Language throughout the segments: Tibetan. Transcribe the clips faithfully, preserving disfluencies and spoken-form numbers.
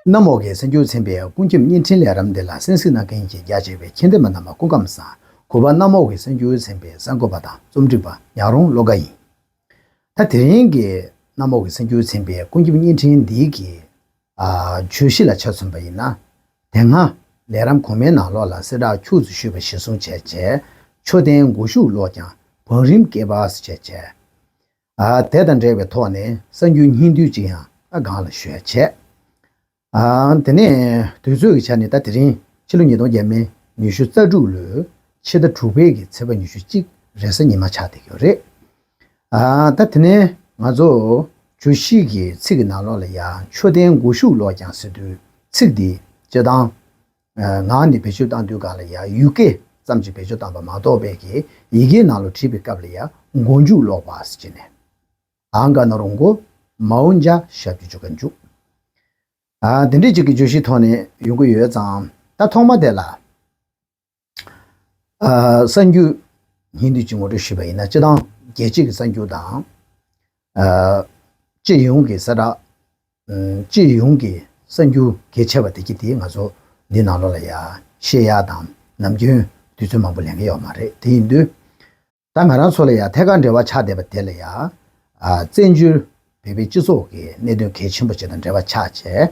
གནམ་འོག་གི་གསར་འགྱུར་ཚན་པའི་ཀུན་ཁྱབ་བརྙན་འཕྲིན་ལས་རིམ་འདི་ལ་གསན་གཟིགས་གནང་མཁན་གྱི་རྒྱ་ཆེ་བའི་ཁྱད་ལྡན་པ་རྣམ་པ་སྐུ་ཁམས་བཟང་། གུས་པ་གནམ་འོག་གི་གསར་འགྱུར་ཚན་པའི་གསར་འགོད་པ་དང་རྩོམ་སྒྲིག་པ་ཉག་རོང་བློ་དགའ་ཡིན། ད་དེ་རིང་གི་གནམ་འོག་གི་གསར་འགྱུར་ཚན་པའི་ཀུན་ཁྱབ་བརྙན་འཕྲིན་འདིའི་གི་ཨ་བརྗོད་གཞི་ལ་ཆ་མཚོན་པ་ཡིན་ན། དེ་སྔ་ལས་རིམ་གོང་མའི་ནང་ལོགས་ལ་གསལ་བསྒྲགས་ཁྱུག་ཙམ་ཞུས་པ་གཞིར་བཟུང་བྱས་བྱས། མཆོད་རྟེན་མགོ་གཞུག་ལོག་ཀྱང་བང་རིམ་བསྐལ་པ་ཟེར་བྱས་བྱས། ཨ་དེ་དང་འབྲེལ་བའི་ཐོག་ནས་གསར་འགྱུར་སྙིང་བསྡུས་ཅིག་ཡང་ཨ་སྒང་ལ་ཞུ་ཡ་བྱས། ཨ་དེ་ནས་དུས་ཚོད་ཀྱི་ཆ་ནས་ད་དེ་རིང་ཕྱི་ལོ་ཉིས་སྟོང་བརྒྱ་མེད་ཉི་ཤུ་རྩ་དྲུག་ལོའི་ཕྱི་ཟླ་དྲུག་པའི་གི་ཚེས་པ་ཉི་ཤུ་གཅིག་རེས་གཟའ་ཉི་མ་ཆགས་བསྡད་ཡོད་རེད། ཨ་ད་དེ་ནས་ང་ཚོ་བརྗོད་གཞི་གི་ཚིག་གི་ནང་ལོགས་ལ་ཡང་མཆོད་རྟེན་མགོ་གཞུག་ལོག་ཀྱང་ཟེར་དུས་ཚིག་འདི་སྤྱིར་བཏང་ངག་ནས་བེད་སྤྱོད་བཏང་དུས་སྒང་ལ་ཡང་ཡུལ་སྐད་ཙམ་ཅིག་བེད་སྤྱོད་བཏང་པ་མ་གཏོགས་པའི་གི་ཡི་གེའི་ནང་ལོགས་བྲིས་པའི་སྐབས་ལ་ཡང་མགོ་མཇུག་ལོག་པ་ཟེར་བྱས་ནས། ཨང་ཀ་ན་རོ་མགོ། མའོ་འཇའ་ཞབས་ཀྱུ་མཇུག་ག་མཇུག་ཨ་དེ་འདྲའི་ཅིག་གི་བརྗོད་གཞི་ཐོག་ནས་ཡོང་གི་ཡོད་ཙང་། ད་ཐོག་མ་དེ་ལ་ཨ་གསར་འགྱུར་སྙིང་བསྡུས་ཅིག་ངོ་སྤྲོད་ཞུས་པ་ཡིན་ན། སྤྱིར་བཏང་རྒྱལ་སྤྱི་གི་གསར་འགྱུར་དང་། ཨ་སྤྱི་ཡོངས་ཀྱི་གསལ་བསྒྲགས། ཨ་སྤྱི་ཡོངས་ཀྱི་གསར་འགྱུར་གལ་ཆེ་བ་དེ་གྱི་དེ་ང་ཚོ་འདི་ནང་ལོགས་ལ་ཡ་བཤད་ཡ་དང་ནམ་རྒྱུན་དུས་ཚོད་མང་པོ་ལེན་གི་ཡོད་མ་རེད། དེ་ཡིན་དུས། ད་ང་རང་ཚོ་ལ་ཡང་ཐད་ཀར་འབྲེལ་བ་ཆགས་བསྡད་པ་དེ་ལ་ཡང་། ཨ་བཙན་བྱོལ་བོད་པའི་སྤྱི་ཚོགས་ཀྱི་གནད་དོན་གལ་ཆེན་པོ་ཅིག་དང་འབྲེལ་བ་ཆགས་བྱས།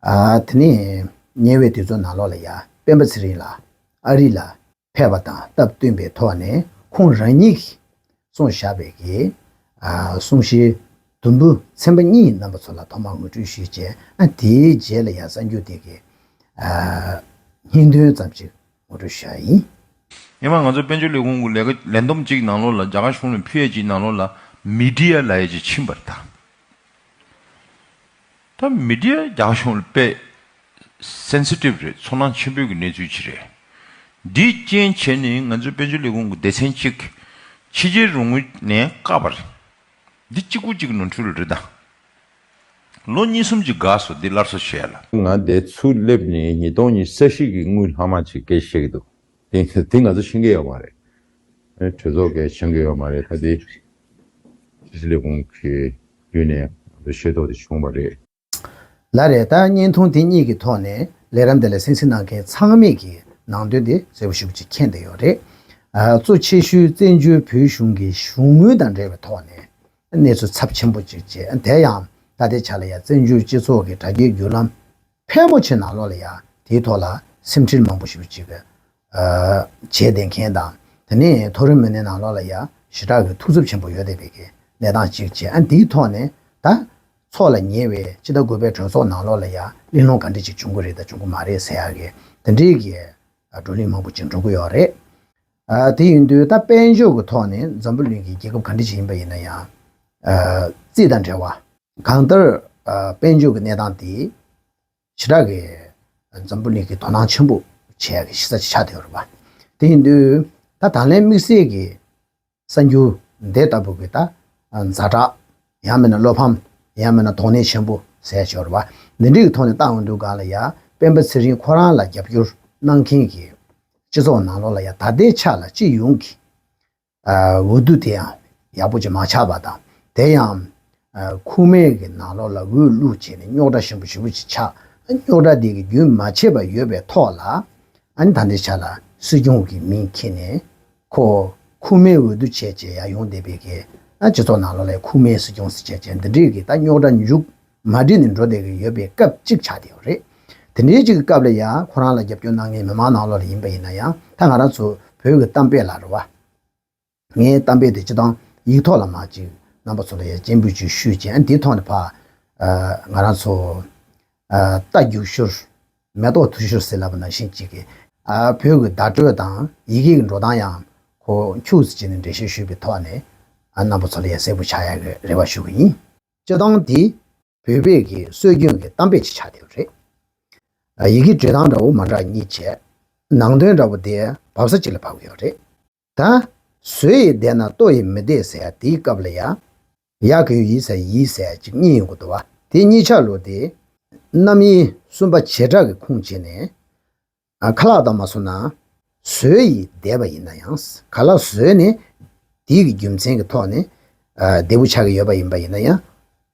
ཨ་དེ་ནས་ཉེ་བའི་དུས་ཚོད་ནང་ལོགས་ལ་ཡང་སྤེན་པ་ཚེ་རིང་ལགས་ཨ་རི་ལ་ཕེབས་པ་དང་སྟབས་བསྟུན་པའི་ཐོག་ནས་ཁོང་རང་ཉིད་ཀྱིས་གསུངས་བཞག་པའི་གི་ཨ་གསུང་བཤད་དུམ་བུ་ཚན་པ་གཉིས་རྣམ་པ་ཚོ་ལ་ཐོག་མར་ངོ་སྤྲོད་ཞུས་བྱས། ཨ་དེའི་རྗེས་ལ་ཡང་གསར་འགྱུར་དེ་གི་ཨ་སྙིང་དོན་ཙམ་ཞིག་ངོ་སྤྲོད་ཞུ་ཡ་ཡིན། ཉི་མ་ང་ཚོ་དཔལ་འབྱོར་ལས་ཁུངས་ཀྱི་ལས་ཀ་ལས་བསྡོམས་གཅིག་ནང་ལོགས་ལ་རྒྱ་གར་གཞུང་ལ་ཕུལ་ཡས་གཅིག་ནང་ལོགས་ལ་མི་ཌི་ཡ་ལབ་ཡས་གཅིག་ཕྱིན་པ་རེད་ད། ད་མི་ཌི་ཡ་རྒྱ་གར་གཞུང་ལ་དཔེ་སེན་སི་ཊིབ་རེད། ཚོར་སྣང་ཆེན་པོའི་གི་གནས་ཚུལ་ཅིག་རེད། འདིའི་རྐྱེན་བྱས་ནས་ང་ཚོའི་དཔལ་འབྱོར་ལས་ཁུངས་ཀྱི་སྡེ་ཚན་གཅིག་ཕྱི་རྒྱལ་རོགས་དངུལ་ནས་བཀག་པ་རེད། འདི་གཅིག་པུ་གཅིག་ནོར་འཁྲུལ་རེད་ད། ལོ་གཉིས་གསུམ་ཅིག་འགག་སོང་འདི་སླར་གསོ་བྱེད་ཡ་ལ། ང་དེ་ཚུར་སླེབས་ནས་ཉིས་སྟོང་ཉི་ཤུ་རྩ་བཞི་གི་དངུལ་ལྷག་མ་ཅིག་སྐད་ཆ་བཤད་ཀྱི་འདུག་དེ་དེ་ང་ཚོ་ཤེས་ཀྱི་ཡོད་མ་རེད། ཨེ་གྲོས་ཚོགས་ཀྱིས་ཤེས་ཀྱི་ཡོད་མ་རེད། ད་དེ་ཕྱི་སྲིད་ལས་ཁུངས་ཀྱི་བརྒྱུད་ནས་ང་ཚོ་ཤེས་རྟོགས་དེ་བྱུང་བ་རེད། ལགས་རེད། ད་བརྙན་ཐུང་དེ་གཉིས་ཀྱི་ཐོག་ནས་ལས་རིམ་དེ་ལ་གསན་གཟིགས་གནང་མཁན་ཚང་མས་ཀྱི་ནང་དོན་དེ་གསལ་པོ་ཞེ་པོ་ཅིག་མཁྱེན་བསྡད་ཡོད་རེད། ཨ་གཙོ་ཆེ་ཤོས་བཙན་བྱོལ་བོད་གཞུང་གི་གཞུང་དངུལ་དང་འབྲེལ་བའི་ཐོག་ནས་གནས་ཚུལ་ཚབས་ཆེན་པོ་ཅིག་བྱས། དེ་ཡང་ད་ལྟའི་ཆ་ལ་ཡང་བཙན་བྱོལ་སྤྱི་ཚོགས་ཀྱི་དྲ་རྒྱའི་བརྒྱུད་ལམ་ཕལ་མོ་ཆེ་ནང་ལོགས་ལ་ཡང་དེའི་ཐོག་ལ་སེམས་ཁྲལ་མང་པོ་ཞེ་པོ་ཅིག་ཨ་བྱས་བསྡད་མཁན་དང་། དེ་ནས་མཐོ་རིམ་མི་སྣའི་ནང་ལོགས་ལ་ཡང་ཞེ་དྲག་གི་ཐུགས་འཚབ་ཆེན་པོ་ཡོད་བསྡད་པའི་གི་གནས་སྟངས་ཅིག་བྱས། ཨ་འདིའི་ཐོག་ནས་ད་ཚོགས་ལ་ཉེ་བའི་ཕྱི་ཟླ་དགུ་པའི་གྲོས་ཚོགས་ནང་ལོགས་ལ་ཡང་གླེང་སློང་ག་འདྲ་ཅིག་བྱུང་གི་རེད་དང་བྱུང་གི་མ་རེད་ཟེར་ཡག་གི་དེ་འདྲའི་གི་ཨ་བགྲོ་གླེང་མང་པོ་ཅིག་འགྲོ་གི་ཡོད་རེད། ཨ་དེ་ཡིན་དུས་ད་དཔལ་འབྱོར་གྱི་ཐོག་ནས་འཛམ་བུ་གླིང་གི་རྒྱལ་ཁབ་ག་འདྲ་ཅིག་ཡིན་པ་ཡིན་ན་ཡང་། ཨ་རྩིས་དང་འབྲེལ་བ། གང་ལྟར་ཨ་དཔལ་འབྱོར་གྱི་གནས་སྟངས་དེ་ཞེ་དྲག་གི་འཛམ་བུ་གླིང་གི་དོ་སྣང་ཆེན་པོ་བྱེད་ཡག་གི་གཞི་རྩ་ཅིག་ཆགས་བསྡད་ཡོད་རེད་པ། དེ་ཡིན་དུས་ད་ད་ལན་དམིགས་བསལ་གྱི་གསར་འགྱུར་འདི་ལྟ་བུ་གི་ད་ཛ་དྲག་ཡང་མིན་ན་བློ་ཕམ། ཡང་མིན་ན་དོགས་གནད་ཆེན་པོ་ཟེར་ཡག་ཅིག་ཡོད་རེད་པ། འདི་འདྲའི་གི་ཐོག་ནས་བཏང་ཡོང་དུས་སྒང་ལ་ཡང་སྤེན་པ་ཚེ་རིང་ཁོ་རང་ལ་རྒྱབ་སྐྱོར་གནང་མཁན་གྱི་སྤྱི་ཚོགས་ནང་ལོགས་ལ་ཡང་ད་ལྟའི་ཆ་ལ་སྤྱི་ཡོངས་ཀྱི་ཨ་འོས་བསྡུ་དེ་ཡང་ཡག་པོ་ཅིག་མ་ཆགས་པ་དང་། དེ་ཡང་ཨ་ཁུག་མའི་གི་ནང་ལོགས་ལ་འོས་བླུགས་བྱས་ནས་རྙོག་དྲ་ཆེན་པོ་ཞེ་པོ་ཅིག་ཆགས། རྙོག་དྲ་དེ་གི་རྒྱུན་མ་ཆད་པ་ཡོད་པའི་ཐོག་ལ། ཨ་ནི་ད་ལྟའི་ཆ་ལ་སྲིད་སྐྱོང་གི་མིང་འཁྱེར་ནས་ཁོ་ཁུག་མའི་འོས་བསྡུ་བྱས་བྱས་ཡར་ཡོང་བསྡད་པའི་གི་ཨ་སྤྱི་ཚོགས་ནང་ལོགས་ལ་ཁུག་མའི་སྲིད་སྐྱོང་ཟེར་བྱས་བྱས་འདི་འདྲའི་གི་ད་རྙོག་དྲ་མཇུག་མ་སྒྲིལ་ནས་འགྲོ་བསྡད་ཀྱི་ཡོད་པའི་སྐབས་གཅིག་ཆགས་བསྡད་ཡོད་རེད། དེ་འདྲའི་གཅིག་གི་སྐབས་ལ་ཡང་ཁོ་རང་ལ་རྒྱབ་སྐྱོར་གནང་མཁན་མི་མང་ནང་ལོགས་ལ་ཡིན་པ་ཡིན་ན་ཡང་། ད་ང་རང་ཚོ་བོད་ཀྱི་གཏམ་དཔེ་ལ་རེད་བ། ངའི་གཏམ་དཔེ་དེ་སྤྱིར་བཏང་ཡིག་ཐོག་ལ་མར་ཅིག་རྣམ་པ་ཚོ་ལ་ཡང་སྤྱན་འབུལ་ཅིག་ཞུས་བྱས། ཨ་འདིའི་ཐོག་ནས་ཕར་ཨ་ང་རང་ཚོ་ཨ་རྟ་རྒྱུག་ཤུར་མེ་ཏོག་འཐུ་ཤུར་ཟེར་ལབ་པ་ནང་བཞིན་ཅིག་གི་ཨ་བོད་ཀྱི་བརྡ་སྤྲོད་དང་ཡི་གེ་གི་འགྲོ་སྟངས་ཡང་ཁོ་ཁྱུག་ཙམ་བྱས་ནས་འགྲེལ་བཤད་ཞུས་པའི་ཐོག་ནས། ཨ་རྣམ་པ་ཚོ་ལ་ཡང་གསལ་པོ་ཆགས་ཡག་གི་རེ་བ་ཞུ་གི་ཡིན། སྤྱིར་བཏང་འདི་བོད་པའི་གི་སྲོལ་རྒྱུན་གྱི་གཏམ་དཔེ་ཅིག་ཆགས་བསྡད་ཡོད་རེད། ཡི་གེ་འབྲི་སྟངས་འདྲ་བོ་མ་འདྲ་གཉིས་བྱས། ནང་དོན་འདྲ་བོ་དེ་བབས་ས་གཅིག་ལ་བབས་ཡོད་རེད། ད་ཟོས་ཡིས་བསྡད་ན་ལྟོ་ཡིས་མི་བདེ་ཟེར་ཡ་དེའི་སྐབས་ལ་ཡ། ཡ་གི་ཡུ་ཡི་ཟེར་ཡིས་ཟེར་ཡ་གཅིག་གཉིས་ཡོང་གི་འདུག་བ། དེ་གཉིས་ཆ་ལོ་དེ་རྣམ་དབྱེ་གསུམ་པ་བྱེ་བྲག་གི་ཁུངས་བྱས་ནས། ཨ་ཁ་ལག་དང་མ་སོང་ན། ཟོས་ཡིས་བདེ་བ་ཡིན་ན་ཡང་། ཁ་ལག་ཟོས་ནས་དེའི་གི་རྒྱུ་མཚན་གྱི་ཐོག་ནས་ཨ་བདེ་པོ་ཆགས་ཀྱི་ཡོད་པ་ཡིན་པ་ཡིན་ན་ཡང་།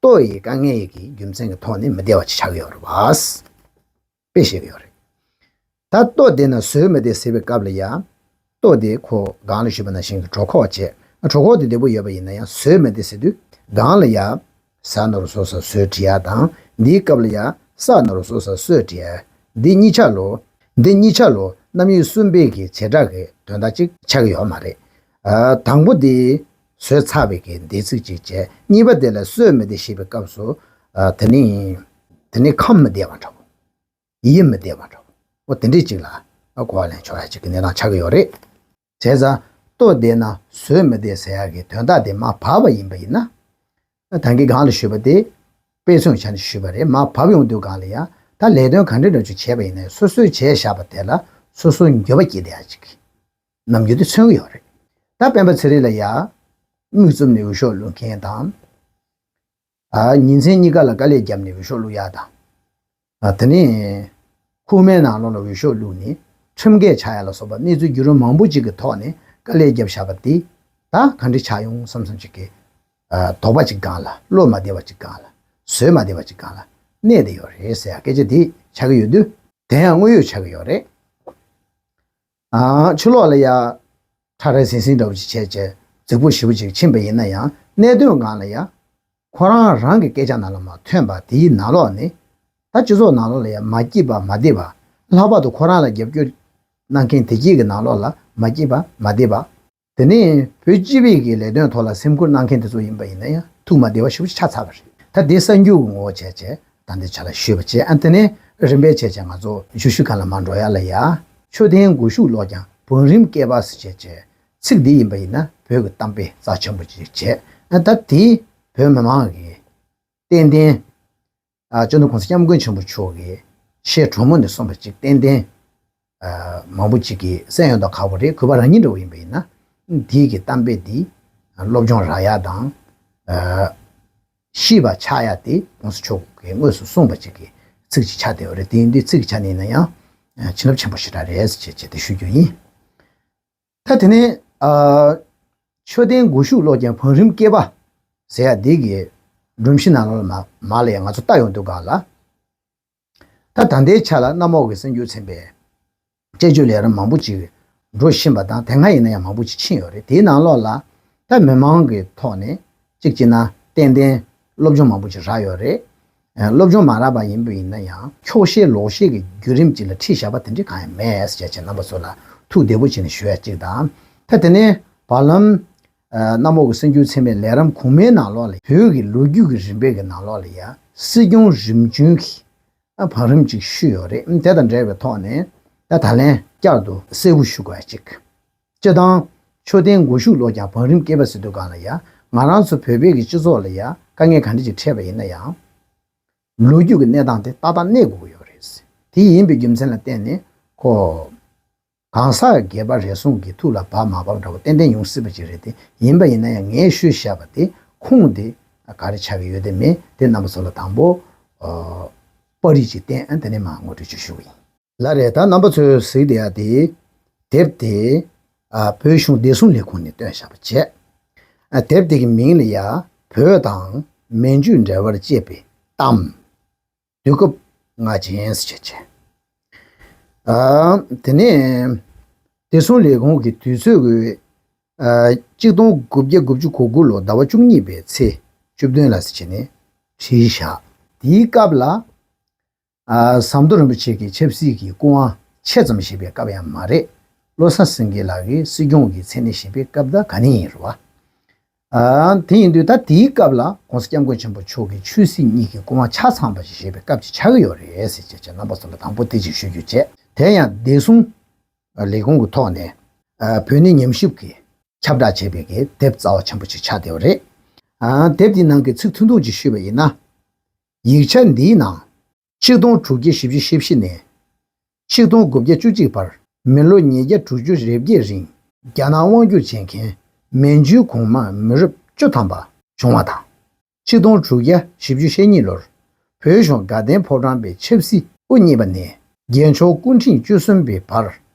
ལྟོ་ཡི་དཀའ་ངལ་ཡི་གི་རྒྱུ་མཚན་གྱི་ཐོག་ནས་མི་བདེ་བ་ཅིག་ཆགས་ཀྱི་ཡོད་རེད་བ། དཔེ་བཤད་ཀྱི་ཡོད་རེད། ད་ལྟོ་བསྡད་ན་བཟོད་མི་བདེ་ཟེར་བའི་སྐབས་ལ་ཡ། ལྟོ་དེ་ཁོ་སྒང་ལ་ཞུས་པ་ནང་བཞིན་གྱི་གྲོད་ཁོག་བྱས། གྲོད་ཁོག་དེ་བདེ་པོ་ཡོད་པ་ཡིན་ན་ཡང་བཟོད་མི་བདེ་ཟེར་དུས་སྒང་ལ་ཡ། ཟ་ནོར་བཟོ་ས་བཟོད་བྲི་ཡ་དང་འདིའི་སྐབས་ལ་ཡ། བསགས་ནོར་བཟོ་ས་གསོད་བྲི་ཡ། འདི་གཉིས་ཆ་ལོ། འདི་གཉིས་ཆ་ལོ་རྣམ་དབྱེ་གསུམ་པའི་གི་བྱེ་བྲག་གི་དོན་དག་ཅིག་ཆགས་ཀྱི་ཡོད་མ་རེད། ཨ། དང་པོ་དེ་བཟོད་ཚར་བའི་གི་འདས་ཚིག་ཅིག་བྱས། གཉིས་པ་དེ་ལ་བཟོད་མི་བདེ་ཞེས་པའི་སྐབས་སུ། ཨ། དེ་ནི། དེ་ནི་ཁམས་མི་བདེ་བ་འདྲ་བོ། ཡིད་མི་བདེ་བ་འདྲ་བོ། འོ་དེ་འདྲས་ཅིག་ལ་གོ་བ་ལེན་ཆོག་ཡ་ཅིག་གི་གནས་སྟངས་ཆགས་ཀྱི་ཡོད་རེད། བྱས་ཙང་ལྟོ་བསྡད་ན་བཟོད་མི་བདེ་ཟེར་ཡ་གི་དོན་དག་དེ་མར་བབས་པ་ཡིན་པ་ཡིན་ན། ད་གིན་སྒང་ལ་ཞུས་པ་དེ་དཔེ་མཚོན་ཆ་ནས་ཞུས་པ་རེད། མར་བབས་ཡོང་དུས་སྒང་ལ་ཡ། ད་ལས་དོན་ག་འདྲ་འདྲ་ཅིག་བྱས་པ་ཡིན་ན་ཡང་སོ་སོས་བྱས་བཞག་པ་དེ་ལ་སོ་སོར་འགྱོད་པ་སྐྱེས་བསྡད་ཡ་ཅིག་གི་རྣམ་འགྱུར་དེ་མཚོན་གྱི་ཡོད་རེད། ད་སྤེན་པ་ཚེ་རིང་ལ་ཡ། མིག་བཙུམ་ནས་འོས་ཤོག་བླུག་མཁན་དང་། ཨ། ཉིན་མཚན་གཉིས་ཀ་ལ་དཀའ་ལས་བརྒྱབ་ནས་འོས་ཤོག་བླུག་ཡ་དང་། ཨ། དེ་ནས་ཁུག་མའི་ནང་ལོགས་ལ་འོས་ཤོག་བླུགས་ནས་ཁྲིམས་འགལ་ཆགས་ཡ་ལ་སོགས་པ་གནས་ཚུལ་བརྒྱུད་རིམ་མང་པོ་ཅིག་གི་ཐོག་ནས་དཀའ་ལས་བརྒྱབ་བཞག་པ་དེ་ད་ག་འདྲ་ཆགས་ཡོང་བསམ་བསམ་ཅིག་གི། ཨ། དོགས་པ་ཅིག་སྒང་ལ། བློ་མ་བདེ་བ་ཅིག་སྒང་ལ། བཟོད་མ་བདེ་བ་ཅིག་སྒང་ལ་གནས་བསྡད་ཡོད་རེད་ཟེར་ཡ་སྐད་ཆ་དེ་ཆགས་ཀྱི་ཡོད་དུས་དེ་ཡང་དངོས་ཡོད་ཆགས་ཀྱི་ཡོད་རེད། ཨ། ཕྱི་ལོགས་ལ་ཡ། ཁྲ་རལ་ཟིང་ཟིང་འདྲ་བོ་ཅིག་བྱས་བྱས་རྫིག་པོ་ཞེ་པོ་ཅིག་ཕྱིན་པ་ཡིན་ན་ཡང་གནད་དོན་སྒང་ལ་ཡ། ཁོ་རང་རང་གི་སྐད་ཆ་ནང་ལ་མར་ཐོན་པ་དེའི་ནང་ལོགས་ནས། ད་སྤྱི་ཚོགས་ནང་ལོགས་ལ་ཡ་མ་སྐྱིད་པ་མ་བདེ་བ། ལྷག་པར་དུ་ཁོ་རང་ལ་རྒྱབ་སྐྱོར་གནང་མཁན་དེ་གྱད་ཀྱི་ནང་ལོགས་ལ་མ་སྐྱིད་པ་མ་བདེ་བ། དེ་ནས་བོད་སྤྱི་པའི་གི་ལས་དོན་ཐོག་ལ་སེམས་ཁུར་གནང་མཁན་དེ་ཚོ་ཡིན་པ་ཡིན་ན་ཡང་ཐུགས་མ་བདེ་བ་ཞེ་པོ་ཅིག་ཆགས་ཚར་བ་རེད། ད་དེ་གསར་འགྱུར་གྱི་ངོ་བོ་བྱས་བྱས་ད་འདི་ཆ་ལ་ཞུས་པ་བྱས། ཨ། དེ་ནས་རིམ་པས་བྱས་བྱས་ང་ཚོ་ཞུ་ཞུ་གང་ལ་མ་འགྲོ་ཡ་ལ་ཡ། མཆོད་རྟེན་སྒོ་ཕྱུགས་ལོག་ཀྱང་བང་རིམ་བསྐལ་པ་ཟེར་བྱས་བྱས་ཚིག་འདི་ཡིན་པ་ཡིན་ན་བོད་ཀྱི་གཏམ་དཔེ་རྩ་ཆེན་པོ་ཅིག་བྱས། ཨ། ད་དེ་བོད་མི་མང་གི་ཏན་ཏན། ཨ། སྤྱི་ནོར་༸གོང་ས་༸སྐྱབས་མགོན་ཆེན་པོ་མཆོག་གི་ཞལ་དྲོན་མོ་ནས་གསུངས་པ་ཅིག་ཏན་ཏན། ཨ། མང་པོ་ཅིག་གིས་གསན་ཡོད་མདོག་ཁ་པོ་རེད། གུས་པ་རང་ཉིད་འདྲ་བོ་ཡིན་པ་ཡིན་ན། དེའི་གི་གཏམ་དཔེ་འདི་སློབ་སྦྱོང་རག་ཡ་དང་། ཨ། ཤེས་པ་ཆགས་ཡ་དེ་༸གོང་ས་མཆོག་གིས་དངོས་སུ་གསུངས་པ་ཅིག་གི་ཚིག་ཅིག་ཆགས་བསྡད་ཡོད་རེད། དེ་ཡིན་དུས་ཚིག་གི་ཆ་ནས་ཡིན་ན་ཡང་བྱིན་རླབས་ཆེན་པོ་ཞེ་དྲག་རེད་ཟེར་བྱས་བྱས་དེ་ཞུ་རྒྱུ་ཡིན། ད་དེ་ནས། ཨ། མཆོད་རྟེན་སྒོ་ཕྱུགས་ལོག་ཀྱང་བང་རིམ་བསྐལ་པ་ཟེར་ཡ་འདི་གི་སྒྲོམ་གཞི་ནང་ལོགས་ལ་མ་མ་ལ་ཡ་ང་ཚོ་ལྟ་ཡོང་དུས་སྒང་ལ། ད་ད་ལྟའི་ཆ་ལ་གནམ་འོག་གི་གསར་འགྱུར་ཚན་པའི་དཔྱད་བརྗོད་ལས་རིམ་མང་པོ་ཅིག་འགྲོ་བཞིན་པ་དང་དེ་སྔ་ཡིན་ན་ཡང་མང་པོ་ཅིག་ཕྱིན་ཡོད་རེད། དེའི་ནང་ལོགས་ལ་ད་མི་མང་གི་ཐོག་ནས་གཅིག་བྱས་ན་ཏན་ཏན་སློབ་སྦྱོང་མང་པོ་ཅིག་རག་ཡོད་རེད། ཨ། སློབ་སྦྱོང་མ་རག་པ་ཡིན་པ་ཡིན་ན་ཡང་འཁྱོག་བཤད་ལོག་བཤད་ཀྱི་བརྒྱུད་རིམ་ཅིག་ལ་ཁྲིད་བཞག་པ་དེ་འདྲ་གང་ཡང་མེད་ཟེར་བྱས་རྣམ་པ་ཚོ་ལ་ཐུགས་བདེ་པོ་བྱས་ནས་ཞུ་ཡ་གཅིག་དང་། ད་དེ་ནས་བར་ལམ། ཨ། གནམ་འོག་གི་གསར་འགྱུར་ཚན་པའི་ལས་རིམ་གོང་མའི་ནང་ལོགས་ལ་བོད་ཀྱི་ལོ་རྒྱུས་ཀྱི་རིམ་པའི་གི་ནང་ལོགས་ལ་ཡ་སྲིད་སྐྱོང་རིམ་བྱོན་གྱི། ཨ། བང་རིམ་ཅིག་བཤུས་ཡོད་རེད། དེ་དང་འབྲེལ་བའི་ཐོག་ནས་ད་ད་ལན་བསྐྱར་དུ་གསལ་པོ་ཞུ་དགོས་ཡ་གཅིག་སྤྱིར་བཏང་མཆོད་རྟེན་སྒོ་ཕྱུགས་ལོག་ཀྱང་བང་རིམ་བསྐལ་པ་ཟེར་དུས་སྒང་ལ་ཡ་ང་རང་ཚོ་བོད་པའི་གི་སྤྱི་ཚོགས་ལ་ཡ་དཀའ་ངལ་ག་འདྲ་ཅིག་འཕྲད་པ་ཡིན་ན་ཡང་། ལོ་རྒྱུས་ཀྱི་གནས་སྟངས་དེ་ཏག་ཏག་གནས་དགོས་ཀྱི་ཡོད་རེད། དེ་ཡིན་པའི་རྒྱུ་མཚན་ལ་བརྟེན་ནས་ཁོ། གང་ཟག་སྒེར་པ་རེ་ཟུང་གི་ཐུགས་ལ་བབ་མ་བབ་འདྲ་བོ་ཏན་ཏན་ཡོང་སྲིད་པ་ཅིག་རེད་དེ། ཡིན་པ་ཡིན་ན་ཡང་ངས་ཞུས་བཞག་པ་དེ་ཁུངས་དེ་ག་རེ་ཆགས་ཀྱི་ཡོད་དེ་མེད་དེ་རྣམ་པ་ཚོ་ལ་དང་པོ། ཨ། པར་རིས་ཅིག་བསྟན། ཨ། དེ་ནས་མར་ངོ་སྤྲོད་ཅིག་ཞུ་གི་ཡིན། ལགས་རེད། ད་རྣམ་པ་ཚོས་གཟིགས་བསྡད་ཡ་དེ། དེབ་དེ། ཨ། བོད་གཞུང་བདེ་སྲུང་ལས་ཁུངས་ནས་བཏོན་བཞག་པ་བྱས། ཨ། དེབ་དེ་གི་མིང་ལ་ཡ། བོད་དང་མན་ཇུའི་འབྲེལ་བར་དཔྱད་པའི་གཏམ། དུས་སྐབས་སྔ་ཆེན་ཟེར་བྱས་བྱས། ཨ། དེ་ནས་བདེ་སྲུང་ལས་ཁུངས་ཀྱི་དུས་ཚོད་ཀྱི། ཨ། གཅིག་སྟོང་དགུ་བརྒྱ་དགུ་བཅུ་གོ་དགུ་ལོ་ཟླ་བ་བཅུ་གཉིས་པའི་ཚེས་བཅུ་བདུན་ལ་ཟེར་བྱས་ནས་བྲིས་བཞག་དེའི་སྐབས་ལ། ཨ། ཟམ་གདོང་རིན་པོ་ཆེ་གི་ཆབ་སྲིད་ཀྱི་སྐུ་དབང་ཆེ་ཙམ་བཞེས་པའི་སྐབས་ཡང་མ་རེད། བློ་བཟང་སེང་གེ་ལགས་ཀྱིས་སྲིད་སྐྱོང་གི་མཚན་གནས་བཞེས་པའི་སྐབས་དང་ག་ནས་ཡིན་རུང་བ། ཨ། དེ་ཡིན་དུས་ད་དེའི་སྐབས་ལ་༸གོང་ས་༸སྐྱབས་མགོན་ཆེན་པོ་མཆོག་གིས་ཆོས་སྲིད་གཉིས་ཀྱི་སྐུ་དབང་ཆ་ཚང་བ་ཞིག་བཞེས་པའི་སྐབས་ཅིག་ཆགས་ཀྱི་ཡོད་རེད་ཟེར་བྱས་བྱས་རྣམ་པ་ཚོ་ལ་དང་པོ་དེ་ཅིག་ཞུ་རྒྱུ་བྱས། དེ་ཡང་བདེ་སྲུང་ལས་ཁུངས་ཀྱི་ཐོག་ནས། ཨ། བོད་གནས་ཉམས་ཞིབ་ཀྱི་ཁྱབ་བསྒྲགས་བྱས་པའི་གི་དེབ་རྩ་བ་ཆེན་པོ་ཅིག་ཆགས་བསྡད་ཡོད་རེད། ཨ། དེབ་འདིའི་ནང་གི་ཚིག་ཐུང་ཐུང་ཅིག་ཞུས་པ་ཡིན་ན། ཡིག་ཆ་འདིའི་ནང་། ཆིག་སྟོང་དྲུག་བརྒྱ་བཞི་བཅུ་ཞེ་བཞི་ནས། ཆིག་སྟོང་དགུ་བརྒྱ་བཅུ་གཅིག་བར་མི་ལོ་ཉིས་བརྒྱ་དྲུག་ཅུ་རེ་བརྒྱད་རིང་རྒྱ་ནག་དབང་བསྒྱུར་བྱེད་མཁན་མན་ཇུའི་གོང་མ་མི་རབས་བཅུ་ཐམ་པ་བྱུང་བ་དང་། ཆིག་སྟོང་དྲུག་བརྒྱ་བཞི་བཅུ་ཞེ་གཉིས་ལོར་བོད་གཞུང་དགའ་ལྡན་ཕོ་བྲང་པའི་ཆབ་སྲིད་དབུ་བརྙེས་པ་ནས་རྒྱལ་མཆོག་སྐུ་ཕྲེང་བཅུ་གསུམ་པའི་བར་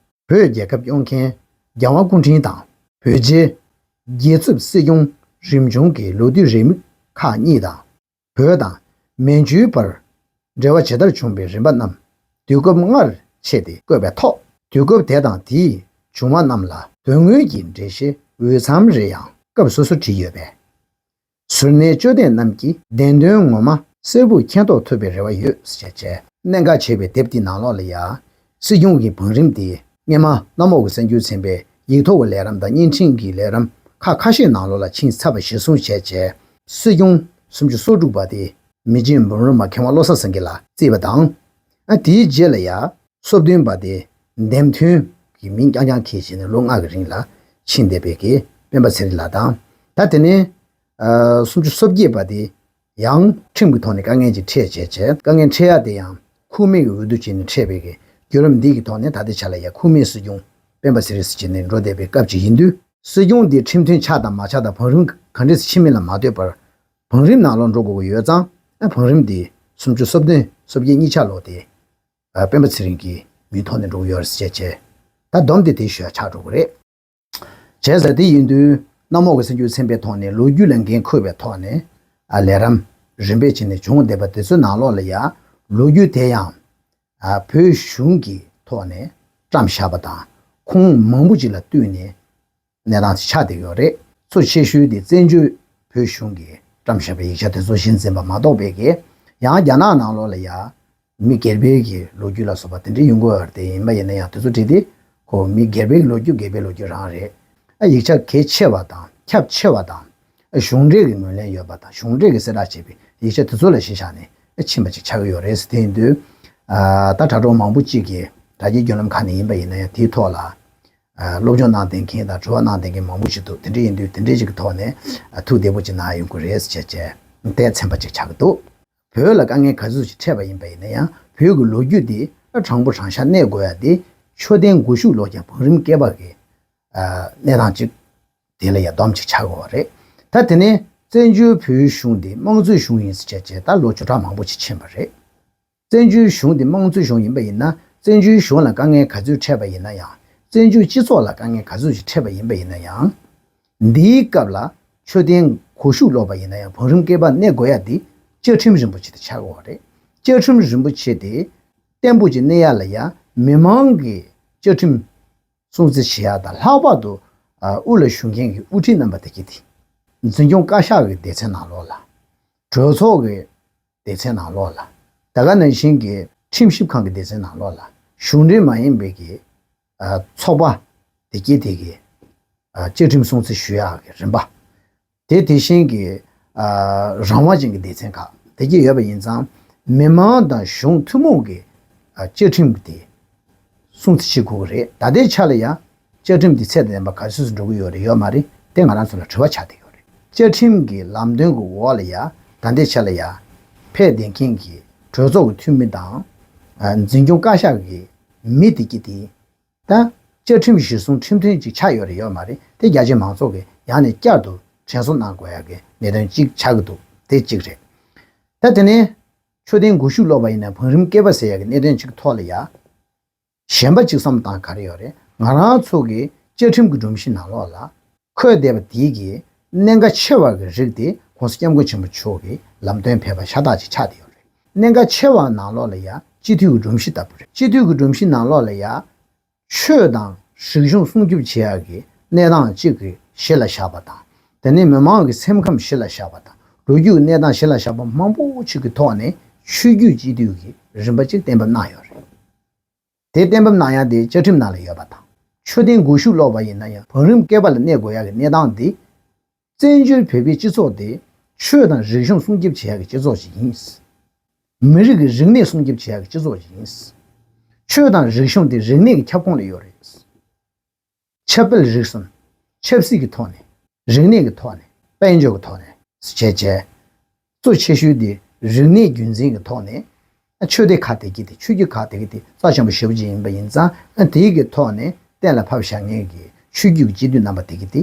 བོད་རྒྱལ་ཁབ་སྐྱོང་མཁན་རྒྱལ་དབང་སྐུ་ཕྲེང་དང་བོད་རྗེ་རྒྱལ་ཚབ་སྲིད་སྐྱོང་རིམ་བྱོན་གྱི་ལོ་དུས་རེའུ་མིག་ཁག་གཉིས་དང་། བོད་དང་མན་ཇུའི་བར་འབྲེལ་བ་ཇི་ལྟར་བྱུང་བའི་རིམ་པ་རྣམས་ དུས་སྐབས་ལྔར་ཕྱེ་སྟེ་བཀོད་པའི་ཐོག་དུས་སྐབས་དེ་དང་དེའི་བྱུང་བ་རྣམས་ལ་དོན་དངོས་ཀྱི་འགྲེལ་བཤད་འོས་འཚམ་རེ་ཡང་སྐབས་སོ་སོར་བྲིས་ཡོད་པས། ཟུར་སྣོན་དཔྱོད་ལྡན་རྣམས་ཀྱིས་བདེན་དོན་ངོ་མ་གསལ་པོར་མཁྱེན་རྟོགས་ཐུབ་པའི་རེ་བ་ཡོད་ཟེར་བྱས་གནད་འགག་ཆེ་བའི་དེབ་འདིའི་ནང་ལོགས་ལ་ཡ། སྲིད་སྐྱོང་གི་བང་རིམ་དེ་སྔས་མ་གནམ་འོག་གི་གསར་འགྱུར་ཚན་པས་ཡིག་ཐོག་གི་ལས་རིམ་དང་བརྙན་འཕྲིན་གྱི་ལས་རིམ་ཁག་ཁ་ཤས་ནང་ལོགས་ལ་ཕྱིན་ཚར་བ་གཞིར་བཟུང་བྱས་བྱས། སྲིད་སྐྱོང་སུམ་ཅུ་སོ་དྲུག་པ་དེ་མི་རྗེ་འབུམ་རམས་པ་མཁས་དབང་བློ་བཟང་སེང་གེ་ལགས་བརྩིས་པ་དང་། ཨ་དེའི་རྗེས་ལ་ཡ། སོ་བདུན་པ་དེ་འདེམས་ཐོན་གྱི་མིང་རྐྱང་རྐྱང་འཁྱེར་བྱས་ནས་ལོ་ལྔ་གི་རིང་ལ་ཕྱིན་བསྡད་པའི་གི་སྤེན་པ་ཚེ་རིང་ལགས་དང་། ད་དེ་ནས་ཨ་སུམ་ཅུ་སོ་བརྒྱད་པ་དེ་ཡང་ཁྲིམས་ཀྱི་ཐོག་ནས་དཀའ་ངལ་ཅིག་འཕྲད་བྱས་བྱས། དཀའ་ངལ་འཕྲད་ཡ་དེ་ཡང་ཁུངས་མེད་ཀྱི་འོས་བསྡུ་བྱས་ནས་འཕྲད་པའི་གི་བརྒྱུད་རིམ་འདི་གི་ཐོག་ནས་ད་ལྟའི་ཆ་ལ་ཡ་ཁུངས་མེད་སྲིད་སྐྱོང་སྤེན་པ་ཚེ་རིང་ཟེར་བྱས་ནས་འགྲོ་བསྡད་པའི་སྐབས་ཅིག་ཡིན་དུས། སྲིད་སྐྱོང་འདི་ཁྲིམས་མཐུན་ཆགས་དང་མ་ཆགས་དང་བང་རིམ་ག་འདྲས་སེ་ཕྱིན་མིན་ལ་མ་ལྟོས་པར། བང་རིམ་ནང་ལོགས་འགྲོ་དགོས་ཀྱི་ཡོད་ཙང་། ཨ་བང་རིམ་འདི་སུམ་ཅུ་སོ་བདུན་སོ་བརྒྱད་གཉིས་ཆ་ལོ་དེ། ཨ་སྤེན་པ་ཚེ་རིང་གི་མིང་ཐོག་ནས་འགྲོ་གི་ཡོད་རེད་ཟེར་བྱས། ད་སྡོམ་དེ་དེ་ཞུ་ཡ་ཆགས་འགྲོ་གི་རེད། བྱས་ཙང་དེ་ཡིན་དུས་གནམ་འོག་གི་གསར་འགྱུར་ཚན་པའི་ཐོག་ནས་ལོ་རྒྱུས་ལ་འགན་འཁུར་བའི་ཐོག་ནས་ཨ་ལས་རིམ་རིམ་པས་བྱས་ནས་བྱུང་བསྡད་པ་དེ་ཚོའི་ནང་ལོགས་ལ་ཡ་ལོ་རྒྱུས་དེ་ཡང་ཨ་བོད་གཞུང་གི་ཐོག་ནས་བཀྲམ་བཞག་པ་དང་། ཁུངས་མང་པོ་ཅིག་ལ་བསྟུན་ནས། གནས་སྟངས་ཤིག་ཆགས་བསྡད་ཡོད་རེད། གཙོ་ཆེ་ཤོས་དེ་བཙན་བྱོལ་བོད་གཞུང་གིས་བཀྲམ་བཞག་པའི་ཡིག་ཆ་དེ་ཚོ་གཞིར་འཛིན་པ་མ་གཏོགས་པའི་གི། ཡང་རྒྱ་ནག་ནང་ལོགས་ལ་ཡ་མི་སྒེར་པའི་གི་ལོ་རྒྱུས་ལ་སོགས་པ་དེ་འདྲ་ཡོང་གི་ཡོད་རེད། དེ་ཡིན་པ་ཡིན་ན་ཡང་དེ་ཚོ་བྲིས་ཏེ་ཁོ་མི་སྒེར་པའི་གི་ལོ་རྒྱུས་སྒེར་པའི་ལོ་རྒྱུས་རང་རེད། ཨ་ཡིག་ཆ་གལ་ཆེ་བ་དང་ཁྱབ་ཆེ་བ་དང་། ཨ་གཞུང་འབྲེལ་གྱི་ངོས་ལེན་ཡོད་པ་དང་གཞུང་འབྲེལ་གྱི་གསལ་བསྒྲགས་བྱས་པའི་ཡིག་ཆ་དེ་ཚོ་ལ་གཞི་བཞག་ནས་ཨ་ཕྱིན་པ་ཅིག་ཆགས་ཀྱི་ཡོད་རེད་ཟེར། དེ་ཡིན་དུས་ཨ་ད་དྲ་གྲོགས་མང་པོ་ཅིག་གིས་དྲ་རྒྱའི་བརྒྱུད་ལམ་ཁག་ནས་ཡིན་པ་ཡིན་ན་ཡང་དེའི་ཐོག་ལ། ཨ་སློབ་སྦྱོང་གནང་བསྡད་མཁན་དང་དྲི་བ་གནང་བསྡད་མཁན་མང་པོ་ཞིག་འདུག་དེ་འདྲ་ཡིན་དུས་དེ་འདྲའི་ཞིག་གི་ཐོག་ནས་ཨ་ཐུགས་བདེ་པོ་ཅིག་གནང་ཡོང་གི་རེད་ཟེར་བྱས་བྱས་དེ་ཚན་པ་ཅིག་ཆགས་ཀྱི་འདུག་བོད་ལ་དཀའ་ངལ་ག་ཚོད་ཅིག་འཕྲད་པ་ཡིན་པ་ཡིན་ན་ཡང་བོད་ཀྱི་ལོ་རྒྱུས་དེ་ཨ་དྲང་པོ་དྲང་བཞག་གནས་དགོས་ཡ་དེ་ཆོས་ལྡན་མགོ་གཞུག་ལོག་ཀྱང་བང་རིམ་བསྐལ་པ་གི་ཨ་གནས་སྟངས་ཅིག་དེ་ལ་ཡ་སྡོམ་ཅིག་ཆགས་དགོས་པ་རེད། ད་དེ་ནས་བཙན་བྱོལ་བོད་གཞུང་དེ་དམངས་གཙོའི་གཞུང་ཡིན་ཟེར་བྱས་བྱས་ད་ལོ་བཅུ་ཕྲག་མང་པོ་ཅིག་ཕྱིན་པ་རེད། བཙན་བྱོལ་གཞུང་འདི་དམངས་གཙོའི་གཞུང་ཡིན་པ་ཡིན་ན། བཙན་བྱོལ་གཞུང་ལ་དཀའ་ངལ་ག་ཚོད་འཕྲད་པ་ཡིན་ན་ཡང་། བཙན་བྱོལ་སྤྱི་ཚོགས་ལ་དཀའ་ངལ་ག་ཚོད་ཅིག་འཕྲད་པ་ཡིན་པ་ཡིན་ན་ཡང་། འདིའི་སྐབས་ལ་ཆོས་ལྡན་མགོ་གཞུག་ལོག་པ་ཡིན་ན་ཡང་བང་རིམ་བསྐལ་པ་གནས་དགོས་ཡ་འདི་བཅའ་ཁྲིམས་རིན་པོ་ཆེ་དེ་ཆགས་དགོས་པ་རེད། བཅའ་ཁྲིམས་རིན་པོ་ཆེ་དེ་བརྟན་པོ་ཅིག་གནས་ཡ་ལ་ཡ་མི་མང་གི་བཅའ་ཁྲིམས་སྲུང་བརྩི་བྱེད་ཡ་དང་། ལྷག་པར་དུ་ཨ་དབུ་ལ་བཞུགས་མཁན་གྱི་དབུ་ཁྲིད་རྣམ་པ་དེ་གྱིས་དེ་འཛིན་སྐྱོང་བཀའ་ཤག་གི་སྡེ་ཚན་ནང་ལོགས་ལ། གྲོས་ཚོགས་ཀྱི་སྡེ་ཚན་ནང་ལོགས་ལ། དེ་ག་ནང་བཞིན་གྱི་ཁྲིམས་ཞིབ་ཁང་གི་སྡེ་ཚན་ནང་ལོགས་ལ། གཞུང་འབྲེལ་མ་ཡིན་པའི་གི་ཨ་ཚོགས་པ་དེ་གྱིས་དེ་གི་ཨ་བཅའ་ཁྲིམས་སྲུང་བརྩི་ཞུ་ཡག་གི་རིམ་པ། དེ་དེ་བཞིན་གྱི་ཨ་རང་དབང་ཅན་གྱི་སྡེ་ཚན་ཁག་དེ་གྱིས་ཡོད་པ་ཡིན་ཙང་། མི་མང་དང་གཞུང་ཐུན་མོང་གི་ཨ་བཅའ་ཁྲིམས་དེ་སྲུང་བརྩི་བྱེད་དགོས་ཀྱི་རེད། ད་ལྟའི་ཆ་ལ་ཡང་བཅའ་ཁྲིམས་དེ་ཚད་ལྡན་པ་ག་ཚོད་ཙམ་འགྲོ་གི་ཡོད་རེད་ཡོད་མ་རེད་དེ་ང་རང་ཚོ་ལ་དྲི་བ་ཆགས་བསྡད་ཡོད་རེད། བཅའ་ཁྲིམས་ཀྱི་ལམ་སྟོན་གྱི་འོག་ལ་ཡ་ད་ལྟའི་ཆ་ལ་ཡ་ཕེབས་བསྡད་མཁན་གྱི་གྲོས་ཚོགས་ཀྱི་འཐུས་མི་དང་། ཨ་འཛིན་སྐྱོང་བཀའ་ཤག་གི་མི་དེ་གྱིས་དེ། ད་བཅའ་ཁྲིམས་གཞིར་བཟུང་ཁྲིམས་མཐུན་ཅིག་ཆགས་ཡོད་རེད་ཡོད་མ་རེད་དེ་རྒྱ་ཆེའི་མང་ཚོགས་ཀྱིས་ཡང་ནས་བསྐྱར་དུ་དྲན་གསོ་གནང་དགོས་ཡག་གི་གནད་དོན་གཅིག་ཆགས་ཀྱི་འདུག་དེ་གཅིག་རེད། ད་དེ་ནས་ཆོས་ལྡན་མགོ་གཞུག་ལོག་པ་ཡིན་ན་བང་རིམ་བསྐལ་པ་ཟེར་ཡག་གི་གནད་དོན་གཅིག་ཐོག་ལ་ཡ། གཞན་པ་གཅིག་བསམ་བློ་བཏང་ག་རེ་ཡོད་རེད། ང་རང་ཚོ་གི་བཅའ་ཁྲིམས་ཀྱི་སྒྲོམ་གཞི་ནང་ལོགས་ལ་འཁོད་བསྡད་པ་དེའི་གི་གནད་འགག་ཆེ་བ་གི་རིགས་དེ་༸གོང་ས་༸སྐྱབས་མགོན་ཆེན་པོ་མཆོག་གི་ལམ་སྟོན་ཕེབས་པ་ཤ་སྟག་ཅིག་ཆགས་བསྡད་ཡོད་རེད། གནད་འགག་ཆེ་བ་ནང་ལོགས་ལ་ཡ་སྤྱི་འཐུས་ཀྱི་སྒྲོམ་གཞི་ལྟ་བུ་རེད། སྤྱི་འཐུས་ཀྱི་སྒྲོམ་གཞི་ནང་ལོགས་ལ་ཡ། ཆོས་དང་རིག་གཞུང་སྲུང་སྐྱོབ་བྱེད་ཡག་གི་གནས་སྟངས་གཅིག་གི་གཞི་ལ་བཞག་པ་དང་། དེ་ནས་མི་མང་གི་སེམས་ཁམས་གཞི་ལ་བཞག་པ་དང་། ལོ་རྒྱུས་ཀྱི་གནས་སྟངས་གཞི་ལ་བཞག་པ་མང་པོ་ཅིག་གི་ཐོག་ནས་ཆོས་བརྒྱུད་སྤྱི་འཐུས་ཀྱི་རིམ་པ་གཅིག་གཏན་འབེབས་གནང་ཡོད་རེད། དེ་གཏན་འབེབས་གནང་ཡག་དེ་བཅའ་ཁྲིམས་ནང་ལ་ཡོད་པ་དང་། ཆོས་ལྡན་མགོ་གཞུག་ལོག་པ་ཡིན་ན་ཡང་བང་རིམ་བསྐལ་པ་ལ་གནས་དགོས་ཡག་གི་གནས་སྟངས་དེ། བཙན་བྱོལ་བོད་པའི་སྤྱི་ཚོགས་དེ་ཆོས་དང་རིག་གཞུང་སྲུང་སྐྱོབ་བྱེད་ཡག་གི་སྤྱི་ཚོགས་ཤིག་ཡིན། མི་རིགས་ཀྱི་རིག་གནས་སྲུང་སྐྱོབ་བྱེད་ཡག་གི་སྤྱི་ཚོགས་ཤིག་ཡིན། ཆོས་དང་རིག་གཞུང་དེ་རིག་གནས་ཀྱི་ཁྱབ་ཁོངས་ལ་ཡོད་རེད། ཆབ་སྤེལ་རིག་གསུམ། ཆབ་སྲིད་ཀྱི་ཐོག་ནས། རིག་གནས་ཀྱི་ཐོག་ནས། དཔལ་འབྱོར་གྱི་ཐོག་ནས། བྱས་བྱས། གཙོ་ཆེ་ཤོས་དེ་རིག་གནས་རྒྱུན་འཛིན་གྱི་ཐོག་ནས། ཆོས་སྡེ་ཁག་དེ་གྱིས་དེ་ཆོས་བརྒྱུད་ཁག་དེ་གྱིས་དེ་རྩ་ཆེན་པོ་ཞེ་པོ་ཅིག་ཡིན་པ་ཡིན་ཙང་། དེའི་གི་ཐོག་ནས་གཏན་ལ་ཕབ་བཞག་མཁན་གྱི་ཆོས་བརྒྱུད་ཀྱི་སྤྱི་འཐུས་རྣམ་པ་དེ་གྱིས་དེ།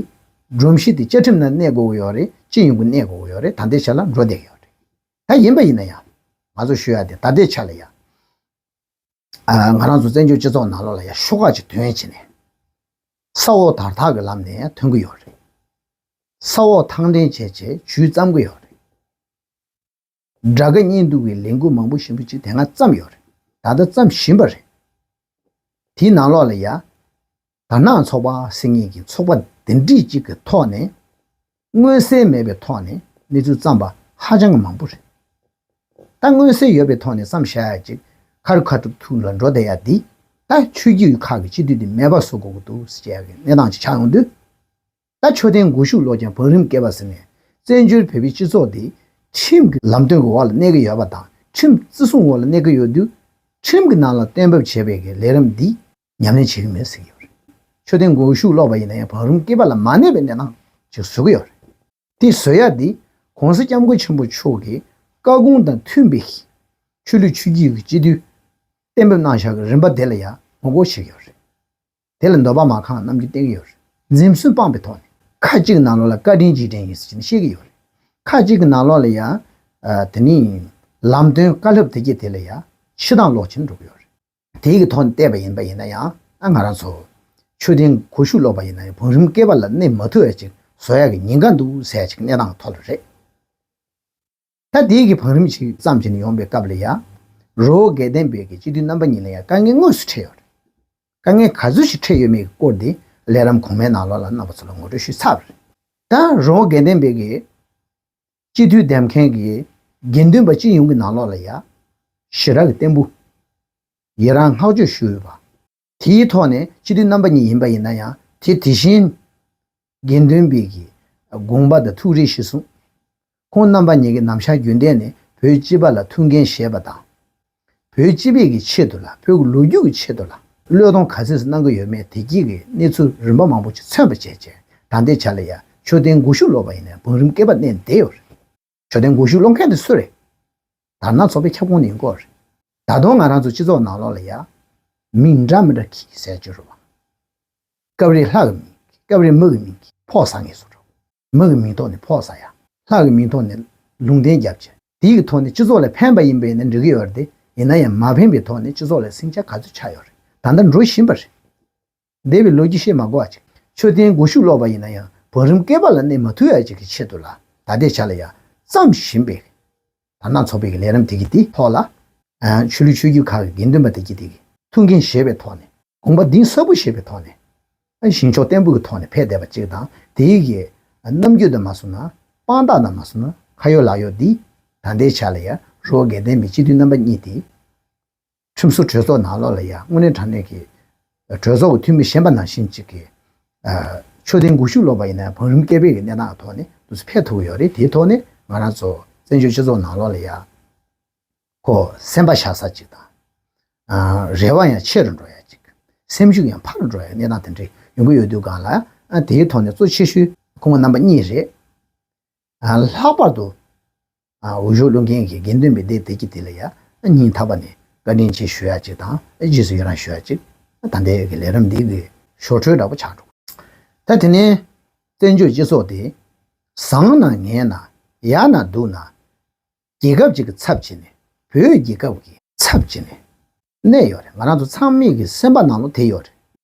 སྒྲོམ་གཞི་དེ་བཅའ་ཁྲིམས་ནང་གནས་དགོས་ཀྱི་ཡོད་རེད། སྤྱི་ཡོངས་ཀྱི་གནས་དགོས་ཀྱི་ཡོད་རེད། ད་ལྟའི་ཆ་ལ་འགྲོ་བསྡད་ཀྱི་ཡོད་རེད། ད་ཡིན་པ་ཡིན་ན་ཡང་། ང་ཚོ་ཞུ་ཡ་དེ་ད་ལྟའི་ཆ་ལ་ཡང་། ཨ་ང་རང་ཚོ་བཙན་བྱོལ་སྤྱི་ཚོགས་ནང་ལོགས་ལ་ཡང་ཤོག་ཁག་ཅིག་ཐོན་བྱས་ནས། ས་འོག་དར་ཐག་གི་ལམ་ནས་ཐོན་གྱི་ཡོད་རེད། ས་འོག་ཐང་འདྲེན་བྱས་བྱས་ཇུས་བརྩམས་ཀྱི་ཡོད་རེད། དགྲ་དགའ་གཉེན་སྡུག་གི་ལས་འགུལ་མང་པོ་ཞེ་པོ་ཅིག་དེ་སྔ་བརྩམས་ཡོད་རེད། ད་ལྟ་བརྩམས་བཞིན་པ་རེད། དེའི་ནང་ལོགས་ལ་ཡ། དར་ནག་ཚོགས་པ་ཟེར་མཁན་གྱི་ཚོགས་པ་འདི་འདྲས་ཅིག་གི་ཐོག་ནས། མངོན་གསལ་མེད་པའི་ཐོག་ནས་གནས་ཚུལ་བརྩམས་པ་ཧ་ཅང་གི་མང་པོ་རེད། ད་མངོན་གསལ་ཡོད་པའི་ཐོག་ནས་བརྩམས་བཞག་ཡ་ཅིག་ཁ་རུ་ཁ་ཐུག་ཐུག་ལ་འགྲོ་བསྡད་ཡ་འདི། ད་ཆོས་བརྒྱུད་ཁག་གི་སྤྱི་འཐུས་འདི་མེད་པ་བཟོ་དགོས་ཀྱི་འདུག་ཟེར་ཡ་གི་གནས་སྟངས་ཅིག་ཆགས་ཡོང་དུས། ད་མཆོད་རྟེན་སྒོ་ཕྱུགས་ལོག་ཀྱང་བང་རིམ་བཀལ་བ་ཟེར་ནས། བཙན་བྱོལ་བོད་པའི་སྤྱི་ཚོགས་འདི་ཁྲིམས་ཀྱི་ལམ་སྟོན་གྱི་འོག་ལ་གནས་ཀྱི་ཡོད་པ་དང་། ཁྲིམས་བརྩི་སྲུང་འོག་ལ་གནས་ཀྱི་ཡོད་དུས། ཁྲིམས་ཀྱི་ནང་ལ་གཏན་འབེབས་བྱས་པའི་གི་ལས་རིམ་འདི་ཉམས་ལེན་བྱེད་ཀྱི་མེད་ཟེར་གྱི་ཡོད་རེད། མཆོད་རྟེན་སྒོ་ཕྱུགས་ལོག་པ་ཡིན་ན་ཡང་བང་རིམ་བཀལ་བ་ལ་མ་གནས་པའི་གནས་སྟངས་ཅིག་བཟོ་གི་ཡོད་རེད། དེ་བཟོ་ཡ་འདི་༸གོང་ས་༸སྐྱབས་མགོན་ཆེན་པོ་མཆོག་གི་བཀའ་དགོངས་དང་མཐུན་པའི་ཆོས་ལུགས་ཆོས་བརྒྱུད་ཀྱི་སྤྱི་འཐུས་གཏན་འབེབས་གནང་བཞག་གི་རིམ་པ་དེ་ལ་ཡང་ངོ་རྒོལ་བྱེད་ཀྱི་ཡོད་རེད། དེ་ལ་འདོད་པ་མ་ཁེངས་རྣམ་འགྱུར་བསྟན་གྱི་ཡོད་རེད། འཛེམ་ཟོན་སྤངས་པའི་ཐོག་ནས་ཁ་ཅིག་ནང་ལོགས་ལ་བཀའ་དྲིན་རྗེས་དྲན་ཡིན་ཟེར་ནས་བཤད་ཀྱི་ཡོད་རེད། ཁ་ཅིག་གི་ནང་ལོགས་ལ་ཡང་། ཨ། དེ་ནི་ལམ་སྟོན་བཀའ་སློབ་དེ་གྱད་དེ་ལ་ཡང་ཕྱིར་འདང་སློག་ཕྱིན་འགྲོ་གི་ཡོད་རེད། དེའི་གི་ཐོག་ནས་བལྟས་པ་ཡིན་པ་ཡིན་ན་ཡང་། ཨ། ང་རང་ཚོ་ཆོས་ལྡན་སྒོ་ཕྱུགས་ལོག་པ་ཡིན་ན་ཡང་བང་རིམ་བཀལ་བ་ལ་གནས་མ་ཐུབ་ཡ་ཅིག་བཟོ་ཡ་གི་ཉེན་ཁ་འདུག་ཟེར་ཡ་ཅིག་གནས་སྟངས་ཐོག་ལ་རེད། ད་དེའི་གི་བང་རིམ་ཞིག་བརྩམས་བྱས་ནས་ཡོང་པའི་སྐབས་ལ་ཡ། རི་བོ་དགེ་ལྡན་པའི་གི་སྤྱི་འཐུས་རྣམ་པ་གཉིས་ལ་ཡ་དཀའ་ངལ་དངོས་སུ་འཕྲད་ཡོད་རེད། དཀའ་ངལ་ག་ཚོད་ཞིག་འཕྲད་ཡོད་མེད་ཀྱི་སྐོར་འདི་ལས་རིམ་གོང་མའི་ནང་ལོགས་ལ་རྣམ་པ་ཚོ་ལ་ངོ་སྤྲོད་ཞུས་ཚར་བ་རེད། ད་རི་བོ་དགེ་ལྡན་པའི་གི་སྤྱི་འཐུས་འདེམས་མཁན་གྱི་དགེ་འདུན་པ་སྤྱི་ཡོངས་ཀྱི་ནང་ལོགས་ལ་ཡ། ཞེ་དྲག་གི་བརྟན་པོ། ཡི་རང་བསྔགས་བརྗོད་ཞུས་ཡོད་པ། དེའི་ཐོག་ནས་སྤྱི་འཐུས་རྣམ་པ་གཉིས་ཡིན་པ་ཡིན་ན་ཡང་། དེ་དེ་བཞིན་དགེ་འདུན་པའི་གི་དགོངས་པ་དང་ཐུགས་རེ་གཞིར་བཟུང་། ཁོང་རྣམ་པ་གཉིས་ཀྱིས་ནམ་ཞག་རྒྱུན་གཏན་ནས་བོད་སྤྱི་པ་ལ་ཐུགས་འགན་བཞེས་པ་དང་། བོད་སྤྱི་པའི་གི་ཆེད་དུ་ལ། བོད་ཀྱི་ལོ་རྒྱུས་ཀྱི་ཆེད་དུ་ལ་བློས་གཏོང་ག་ཚོད་ཙམ་གནང་གི་ཡོད་མེད་དེ་གྱད་ཀྱི་གནས་ཚུལ་རིམ་པ་མང་པོ་ཅིག་མཚོན་པ་བྱས་བྱས། ད་ལྟའི་ཆ་ལ་ཡ་མཆོད་རྟེན་སྒོ་ཕྱུགས་ལོག་པ་ཡིན་ན་བང་རིམ་བཀལ་བ་གནས་བསྡད་ཡོད་རེད། མཆོད་རྟེན་སྒོ་ཕྱུགས་སློག་མཁན་དེ་སུ་རེད། དར་ནག་ཚོགས་པའི་ཁྱབ་ཁོངས་ནས་ཡིན་སྐོར་རེད། ད་དུང་ང་རང་ཚོ་སྤྱི་ཚོགས་ནང་ལོགས་ལ་ཡ། མིང་འདྲ་མི་འདྲ་གྱིས་ཟེར་རྒྱུ་རེད་བ། སྐབས་རེ་ལྷ་གི་མིང་གིས། སྐབས་རེ་མི་གི་མིང་གིས་ཕོག་ཟ་མཁན་ཚོ་རེད། མི་གི་མིང་ཐོག་ནས་ཕོག་ཟ་ཡ། ལྷ་གི་མིང་ཐོག་ནས་ལུང་བསྟན་རྒྱབ་བྱས། དེའི་གི་ཐོག་ནས་སྤྱི་ཚོགས་ལ་ཕན་པ་ཡིན་པ་ཡིན་ན་འགྲིག་གི་ཡོད་རེད་དེ། ཡིན་ན་ཡང་མ་ཕན་པའི་ཐོག་ནས་སྤྱི་ཚོགས་ལ་ཟིང་ཆ་ག་ཚོད་ཆགས་ཡོད་རེད། ད་ལྟ་འགྲོ་བཞིན་པ་རེད། འདས་པའི་ལོ་རྒྱུས་བཤད་མ་དགོས་པ་ཅིག་མཆོད་རྟེན་སྒོ་ཕྱུགས་ལོག་པ་ཡིན་ན་ཡང་བང་རིམ་བཀལ་བ་ལ་གནས་མ་ཐུབ་ཡ་ཅིག་གི་ཆེད་དུ་ལ། ད་ལྟའི་ཆ་ལ་ཡ་བརྩམས་བཞིན་པའི་དར་ནག་ཚོགས་པའི་གི་ལས་རིམ་དེ་གི་དེ་ཐོག་ལ། ཨ། ཆོས་ལུགས་ཆོས་བརྒྱུད་ཁག་གི་དགེ་འདུན་པ་དེ་གི་དེ་གི་ཐུགས་འགན་བཞེས་པའི་ཐོག་ནས། དགོངས་པ་གཏིང་ཟབ་པོ་བཞེས་པའི་ཐོག་ནས། ཨ། བཞེངས་ཕྱོགས་བརྟན་པོ་གི་ཐོག་ནས་ཕེབས་བསྡད་པ་ཅིག་དང་། དེའི་གི་རྣམ་འགྱུར་དང་མ་སོང་ན། དཔང་རྟགས་དང་མ་སོང་ན། ཁ་ཡོད་ལག་ཡོད་འདི། ད་ལྟའི་ཆ་ལ་ཡ་རི་བོ་དགེ་ལྡན་པའི་སྤྱི་འཐུས་རྣམ་པ་གཉིས་དེ། ཁྲིམས་བཟོ་གྲོས་ཚོགས་ནང་ལོགས་ལ་ཡ་དངོས་གནས་དྲང་གནས་ཀྱི་གྲོས་ཚོགས་ཀྱི་འཐུས་མི་གཞན་པ་ནང་བཞིན་ཅིག་གི། ཨ། མཆོད་རྟེན་སྒོ་ཕྱུགས་ལོག་པ་ཡིན་ན་བང་རིམ་བཀལ་བའི་གི་གནས་སྟངས་ཐོག་ནས་དུ་ཕེབས་ཐུབ་ཀྱི་ཡོད་རེད། དེའི་ཐོག་ནས་ང་རང་ཚོ་བཙན་བྱོལ་སྤྱི་ཚོགས་ནང་ལོགས་ལ་ཡ། ཁོ་སེམས་པ་བཞག་ས་ཅིག་དང་། ཨ། རེ་བ་ཡང་ཆེ་རུ་འགྲོ་ཡ་ཅིག་སེམས་ཤུགས་ཡང་འཕར་རུ་འགྲོ་ཡ་གནས་སྟངས་དེ་འདྲ་ཡོང་གི་ཡོད་དུས་སྒང་ལ། ཨ། དེའི་ཐོག་ནས་གཙོ་ཆེ་ཤོས་ཁོང་རྣམ་པ་གཉིས་རེད། ཨ། ལྷག་པར་དུ། ཨ། འོས་ཤོག་བླུག་མཁན་གྱི་དགེ་འདུན་པའི་སྡེ་དེ་གྱད་དེ་ལ་ཡ་སྙིང་ཐག་པ་ནས་བཀའ་དྲིན་ཆེ་ཞུ་ཡ་ཅིག་དང་། རྗེས་སུ་ཡི་རང་ཞུ་ཡ་ཅིག་ད་ལྟའི་གི་ལས་རིམ་འདི་གི་ཞོར་འཕྲོས་འདྲ་པོ་ཆགས་འགྲོ། ད་དེ་ནས་བཙན་བྱོལ་སྤྱི་ཚོགས་དེ་བཟང་ན་ངན་ན། ཡག་ན་སྡུག་ན། རྒྱལ་ཁབ་ཅིག་གི་ཚབ་བྱས་ནས། བོད་རྒྱལ་ཁབ་ཀྱི་ཚབ་བྱས་ནས་གནས་ཡོད་རེད། ང་རང་ཚོ་ཚང་མའི་གི་སེམས་པ་ནང་ལོགས་དེ་ཡོད་རེད།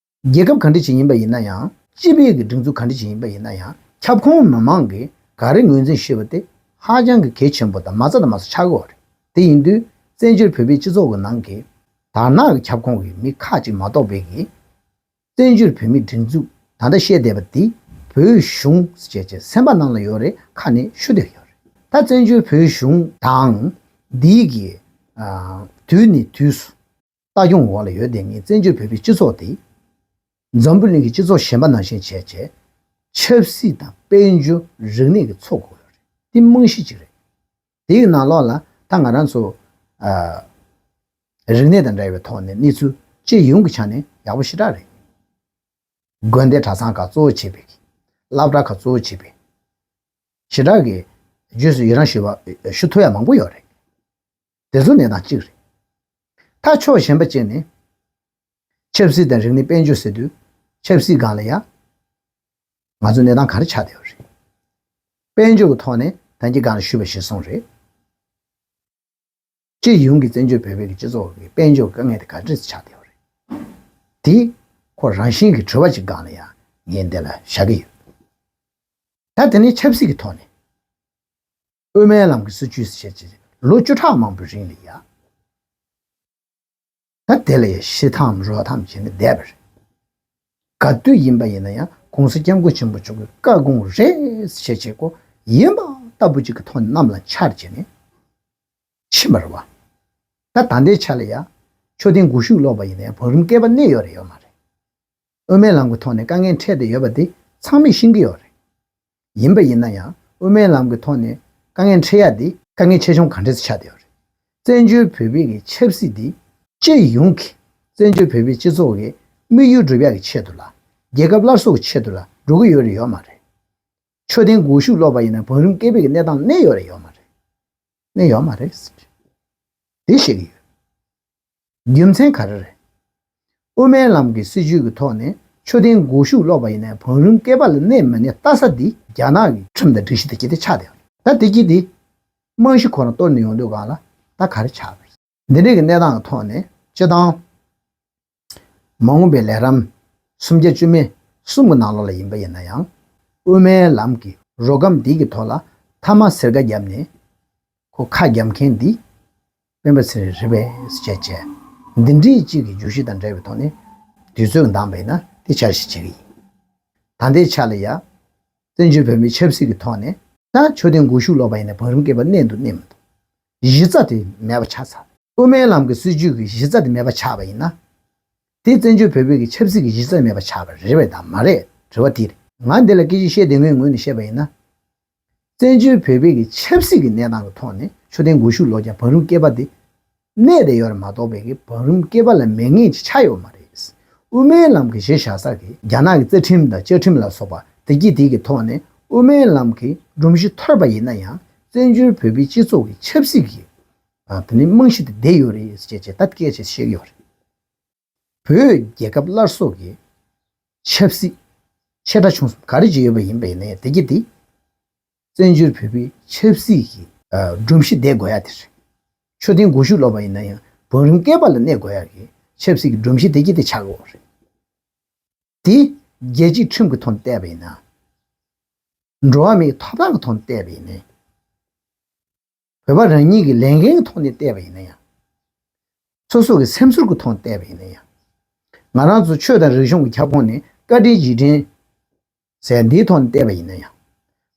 རྒྱལ་ཁབ་ག་འདྲ་ཅིག་ཡིན་པ་ཡིན་ན་ཡང་། སྤྱི་པའི་གི་སྒྲིག་འཛུགས་ག་འདྲ་ཅིག་ཡིན་པ་ཡིན་ན་ཡང་། ཁྱབ་ཁོངས་མི་མང་གིས་ག་རེ་ངོས་འཛིན་ཞུས་པ་དེ་ཧ་ཅང་གི་གལ་ཆེན་པོ་དང་མ་རྩ་དང་མ་རྩ་ཆགས་ཀྱི་ཡོད་རེད། དེ་ཡིན་དུས་བཙན་བྱོལ་བོད་པའི་སྤྱི་ཚོགས་ཀྱི་ནང་གི་དར་ནག་གི་ཁྱབ་ཁོངས་ཀྱི་མི་ཁག་ཅིག་མ་གཏོགས་པའི་གི་བཙན་བྱོལ་བོད་མིའི་སྒྲིག་འཛུགས་ད་ལྟ་བཤད་བསྡད་པ་འདི་བོད་གཞུང་ཟེར་བྱས་སེམས་པ་ནང་ལ་ཡོད་རེད། ཁ་ནས་ཤོད་བསྡད་ཡོད་རེད། ད་བཙན་བྱོལ་བོད་གཞུང་དང་འདི་གི། ཨ། དུས་ནས་དུས་སུ་ལྟ་སྐྱོང་འོག་ལ་ཡོད་བསྡད་མཁན་བཙན་བྱོལ་བོད་པའི་སྤྱི་ཚོགས་དེ་འཛམ་བུ་གླིང་གི་སྤྱི་ཚོགས་གཞན་པ་ནང་བཞིན་བྱས་བྱས་ཆབ་སྲིད་དང་དཔལ་འབྱོར་རིག་གནས་ཀྱི་འཚོ་དགོས་ཡོད་རེད། འདི་རྨང་གཞི་གཅིག་རེད། དེའི་ནང་ལོགས་ལ་ད་ང་རང་ཚོ། ཨ། རིག་གནས་དང་འབྲེལ་བའི་ཐོག་ནས་གནས་ཚུལ་སྤྱི་ཡོངས་ཀྱི་ཆ་ནས་ཡག་པོ་ཞེ་དྲག་རེད། དགོན་སྡེ་གྲྭ་ཚང་ཁག་གཙོ་བོ་བྱས་པའི། སློབ་གྲྭ་ཁག་གཙོ་བོ་བྱས་པའི། ཞེ་དྲག་གི་རྗེས་སུ་ཡི་རང་ཞུ་བ་ཞུ་ཐུབ་ཡ་མང་པོ་ཡོད་རེད། དེ་ཚོ་གནས་སྟངས་གཅིག་རེད། ད་ཕྱོགས་གཞན་པ་གཅིག་ནས། ཆབ་སྲིད་དང་རིག་གནས་དཔལ་འབྱོར་ཟེར་དུས། ཆབ་སྲིད་སྒང་ལ་ཡ། ང་ཚོ་གནས་སྟངས་ག་རེ་ཆགས་བསྡད་ཡོད་རེད། དཔལ་འབྱོར་གྱི་ཐོག་ནས་ད་གིན་སྒང་ལ་ཞུས་པ་གཞིར་བཟུང་རེད། སྤྱི་ཡོངས་ཀྱི་བཙན་བྱོལ་བོད་པའི་གི་སྤྱི་ཚོགས་ཀྱི་དཔལ་འབྱོར་དཀའ་ངལ་དེ་ག་འདྲས་ཆགས་བསྡད་ཡོད་རེད། དེ་ཁོ་རང་བཞིན་གྱི་དྲི་བ་ཅིག་སྒང་ལ་ཡང་ངས་འདི་ལ་བཞག་གི་ཡོད། ད་དེ་ནས་ཆབ་སྲིད་ཀྱི་ཐོག་ནས་དབུ་མའི་ལམ་གྱི་སྲིད་བྱུས་ཟེར་བྱས་ལོ་བཅུ་ཕྲག་མང་པོའི་རིང་ལ་ཡ། ད་དེ་ལ་ཡང་ཤི་ཐམ་རོ་ཐམ་བྱས་ནས་བསྡད་པ་རེད། ག་དུས་ཡིན་པ་ཡིན་ན་ཡང་གོང་ས་སྐྱབས་མགོན་ཆེན་པོ་མཆོག་གི་བཀའ་དགོངས་རེད་ཞེས་བྱེད་སྒོ་ཡིན་པ་ལྟ་བུ་ཅིག་གི་ཐོག་ནས་གནམ་ལ་འཕྱར་བྱས་ནས་ཕྱིན་པ་རེད་བ། ད་ད་ལྟའི་ཆ་ལ་ཡང་མཆོད་རྟེན་སྒོ་ཕྱུགས་སློག་པ་ཡིན་ན་ཡང་བང་རིམ་བསྐལ་པ་གནས་ཡོད་རེད་ཡོད་མ་རེད། དབུ་མའི་ལམ་གྱི་ཐོག་ནས་དཀའ་ངལ་འཕྲད་བསྡད་ཡོད་པ་དེ་ཚང་མས་ཤེས་ཀྱི་ཡོད་རེད། ཡིན་པ་ཡིན་ན་ཡང་དབུ་མའི་ལམ་གྱི་ཐོག་ནས་དཀའ་ངལ་འཕྲད་ཡ་དེ་དཀའ་ངལ་ཆེ་ཆུང་ག་འདྲས་སེ་ཆགས་བསྡད་ཡོད་རེད། བཙན་བྱོལ་བོད་མིའི་གི་ཆབ་སྲིད་འདི་སྤྱི་ཡོངས་ཀྱི་བཙན་བྱོལ་བོད་མིའི་སྤྱི་ཚོགས་ཀྱི་དམིགས་ཡུལ་སྒྲུབ་ཡ་གི་ཆེད་དུ་ལ་རྒྱལ་ཁབ་སླར་གསོ་གི་ཆེད་དུ་ལ་འགྲོ་གི་ཡོད་རེད་ཡོད་མ་རེད། མཆོད་རྟེན་སྒོ་ཕྱུགས་སློག་པ་ཡིན་ན་བང་རིམ་བསྐལ་པའི་གི་གནས་སྟངས་གནས་ཡོད་རེད་ཡོད་མ་རེད། གནས་ཡོད་མ་རེད། དེ་བཤད་ཀྱི་ཡོད། རྒྱུ་མཚན་ག་རེ་རེད། དབུ་མའི་ལམ་གྱི་སྲིད་བྱུས་ཀྱི་ཐོག་ནས་མཆོད་རྟེན་སྒོ་ཕྱུགས་སློག་པ་ཡིན་ན་བང་རིམ་བསྐལ་པ་ལ་གནས་མི་གནས་ལྟ་ས་འདི་རྒྱ་ནག་གི་ཁྲིམས་དང་སྒྲིག་གཞི་དེ་གྱད་དེ་ཆགས་བསྡད་ཡོད་རེད། ད་དེ་གྱད་དེ་རྨང་གཞི་ཁོ་རང་གཏོར་ནས་ཡོང་དུས་སྒང་ལ་ད་ག་རེ་ཆགས་པ་རེད། འདི་འདྲའི་གི་གནས་སྟངས་ཀྱི་ཐོག་ནས་སྤྱི་བཏང་མ་འོངས་པའི་ལས་རིམ་སུམ་བརྒྱ་བཅུ་མེད་གསུམ་གྱི་ནང་ལོགས་ལ་ཡིན་པ་ཡིན་ན་ཡང་དབུ་མའི་ལམ་གྱི་རོ་སྒམ་འདི་གི་ཐོག་ལ་ཐ་མག་སེར་ཀ་བརྒྱབ་ནས་ཁོ་ཁ་བརྒྱབ་མཁན་འདི་སྤེན་པ་ཚེ་རིང་རེད་པས་ཟེར་བྱས་བྱས། འདི་འདྲའི་གཅིག་གི་བརྗོད་གཞི་དང་འབྲེལ་བའི་ཐོག་ནས་དུས་ཚོད་འདང་བས་ན་དེ་འཆར་གཞི་བྱེད་ཀྱི་ཡིན། ད་ལྟའི་ཆ་ལ་ཡ་བཙན་བྱོལ་བོད་མིའི་ཆབ་སྲིད་ཀྱི་ཐོག་ནས་ད་མཆོད་རྟེན་སྒོ་ཕྱུགས་སློག་པ་ཡིན་ན་བང་རིམ་བསྐལ་པ་གནས་འདུག་གནས་མི་འདུག་གཞི་རྩ་དེ་མེད་པ་ཆགས་ཚར། དབུ་མའི་ལམ་གྱི་སྲིད་བྱུས་ཀྱི་གཞི་རྩ་དེ་མེད་པ་ཆགས་པ་ཡིན་ན། དེ་བཙན་བྱོལ་བོད་པའི་གི་ཆབ་སྲིད་ཀྱི་གཞི་རྩ་མེད་པ་ཆགས་པ་རེད་པས་དང་མ་རེད་དྲི་བ་དེ་རེད། ང་འདི་ལ་སྐད་ཆ་བཤད་བསྡད་མཁན་ངོས་ནས་བཤད་པ་ཡིན་ན། བཙན་བྱོལ་བོད་པའི་གི་ཆབ་སྲིད་ཀྱི་གནས་སྟངས་ཀྱི་ཐོག་ནས་མཆོད་རྟེན་སྒོ་ཕྱུགས་སློག་ཀྱང་བང་རིམ་བསྐལ་པ་དེ་གནས་བསྡད་ཡོད་རེད་མ་གཏོགས་པའི་གི་བང་རིམ་བསྐལ་པ་ལ་མེད་མཁན་ཅིག་ཆགས་ཡོད་མ་རེད། དབུ་མའི་ལམ་གྱི་གཞི་བཞག་ས་གི་རྒྱ་ནག་གི་རྩ་ཁྲིམས་དང་བཅའ་ཁྲིམས་ལ་སོགས་པ་དེ་གྱད་དེ་གི་ཐོག་ནས་དབུ་མའི་ལམ་གྱི་སྒྲོམ་གཞི་འཐོར་བ་ཡིན་ན་ཡང་བཙན་བྱོལ་བོད་པའི་སྤྱི་ཚོགས་ཀྱི་ཆབ་སྲིད་ཀྱི་ཨ་དེ་ནི་རྨང་གཞི་དེ་བསྡད་ཡོད་རེད་ཅེས་བྱས་ད་སྐད་ཆ་བཤད་ཀྱི་ཡོད་རེད། བོད་རྒྱལ་ཁབ་སླར་གསོ་གི་ཆབ་སྲིད་ཆེ་ཕྲ་ཆུང་གསུམ་ག་རེ་ཅིག་ཡོད་པ་ཡིན་པ་ཡིན་ན་ཡང་དེ་གྱད་དེ་བཙན་བྱོལ་བོད་པའི་ཆབ་སྲིད་ཀྱི་ཨ་སྒྲོམ་གཞི་བསྡད་དགོས་ཡ་དེ་རེད། མཆོད་རྟེན་སྒོ་ཕྱུགས་སློག་པ་ཡིན་ན་ཡང་བང་རིམ་བསྐལ་པ་ལ་གནས་དགོས་ཡ་གི་ཆབ་སྲིད་ཀྱི་སྒྲོམ་གཞི་དེ་གྱད་དེ་ཆགས་ཀྱི་ཡོད་རེད། དེ་རྒྱལ་སྤྱིའི་ཁྲིམས་ཀྱི་ཐོག་ནས་བལྟས་པ་ཡིན་ན། འགྲོ་བ་མིའི་ཐོབ་ཐང་གི་ཐོག་ནས་བལྟས་པ་ཡིན་ན། བོད་པ་རང་ཉིད་ཀྱི་ལས་འགན་གྱི་ཐོག་ནས་བལྟས་པ་ཡིན་ན་ཡང་། སོ་སོ་གི་སེམས་ཚོར་གྱི་ཐོག་ནས་བལྟས་པ་ཡིན་ན་ཡང་། ང་རང་ཚོ་ཆོས་དང་རིག་གཞུང་གི་ཁྱབ་ཁོངས་ནས་བཀའ་དྲིན་རྗེས་དྲན་ཟེར་ཡ་འདིའི་ཐོག་ནས་བལྟས་པ་ཡིན་ན་ཡང་།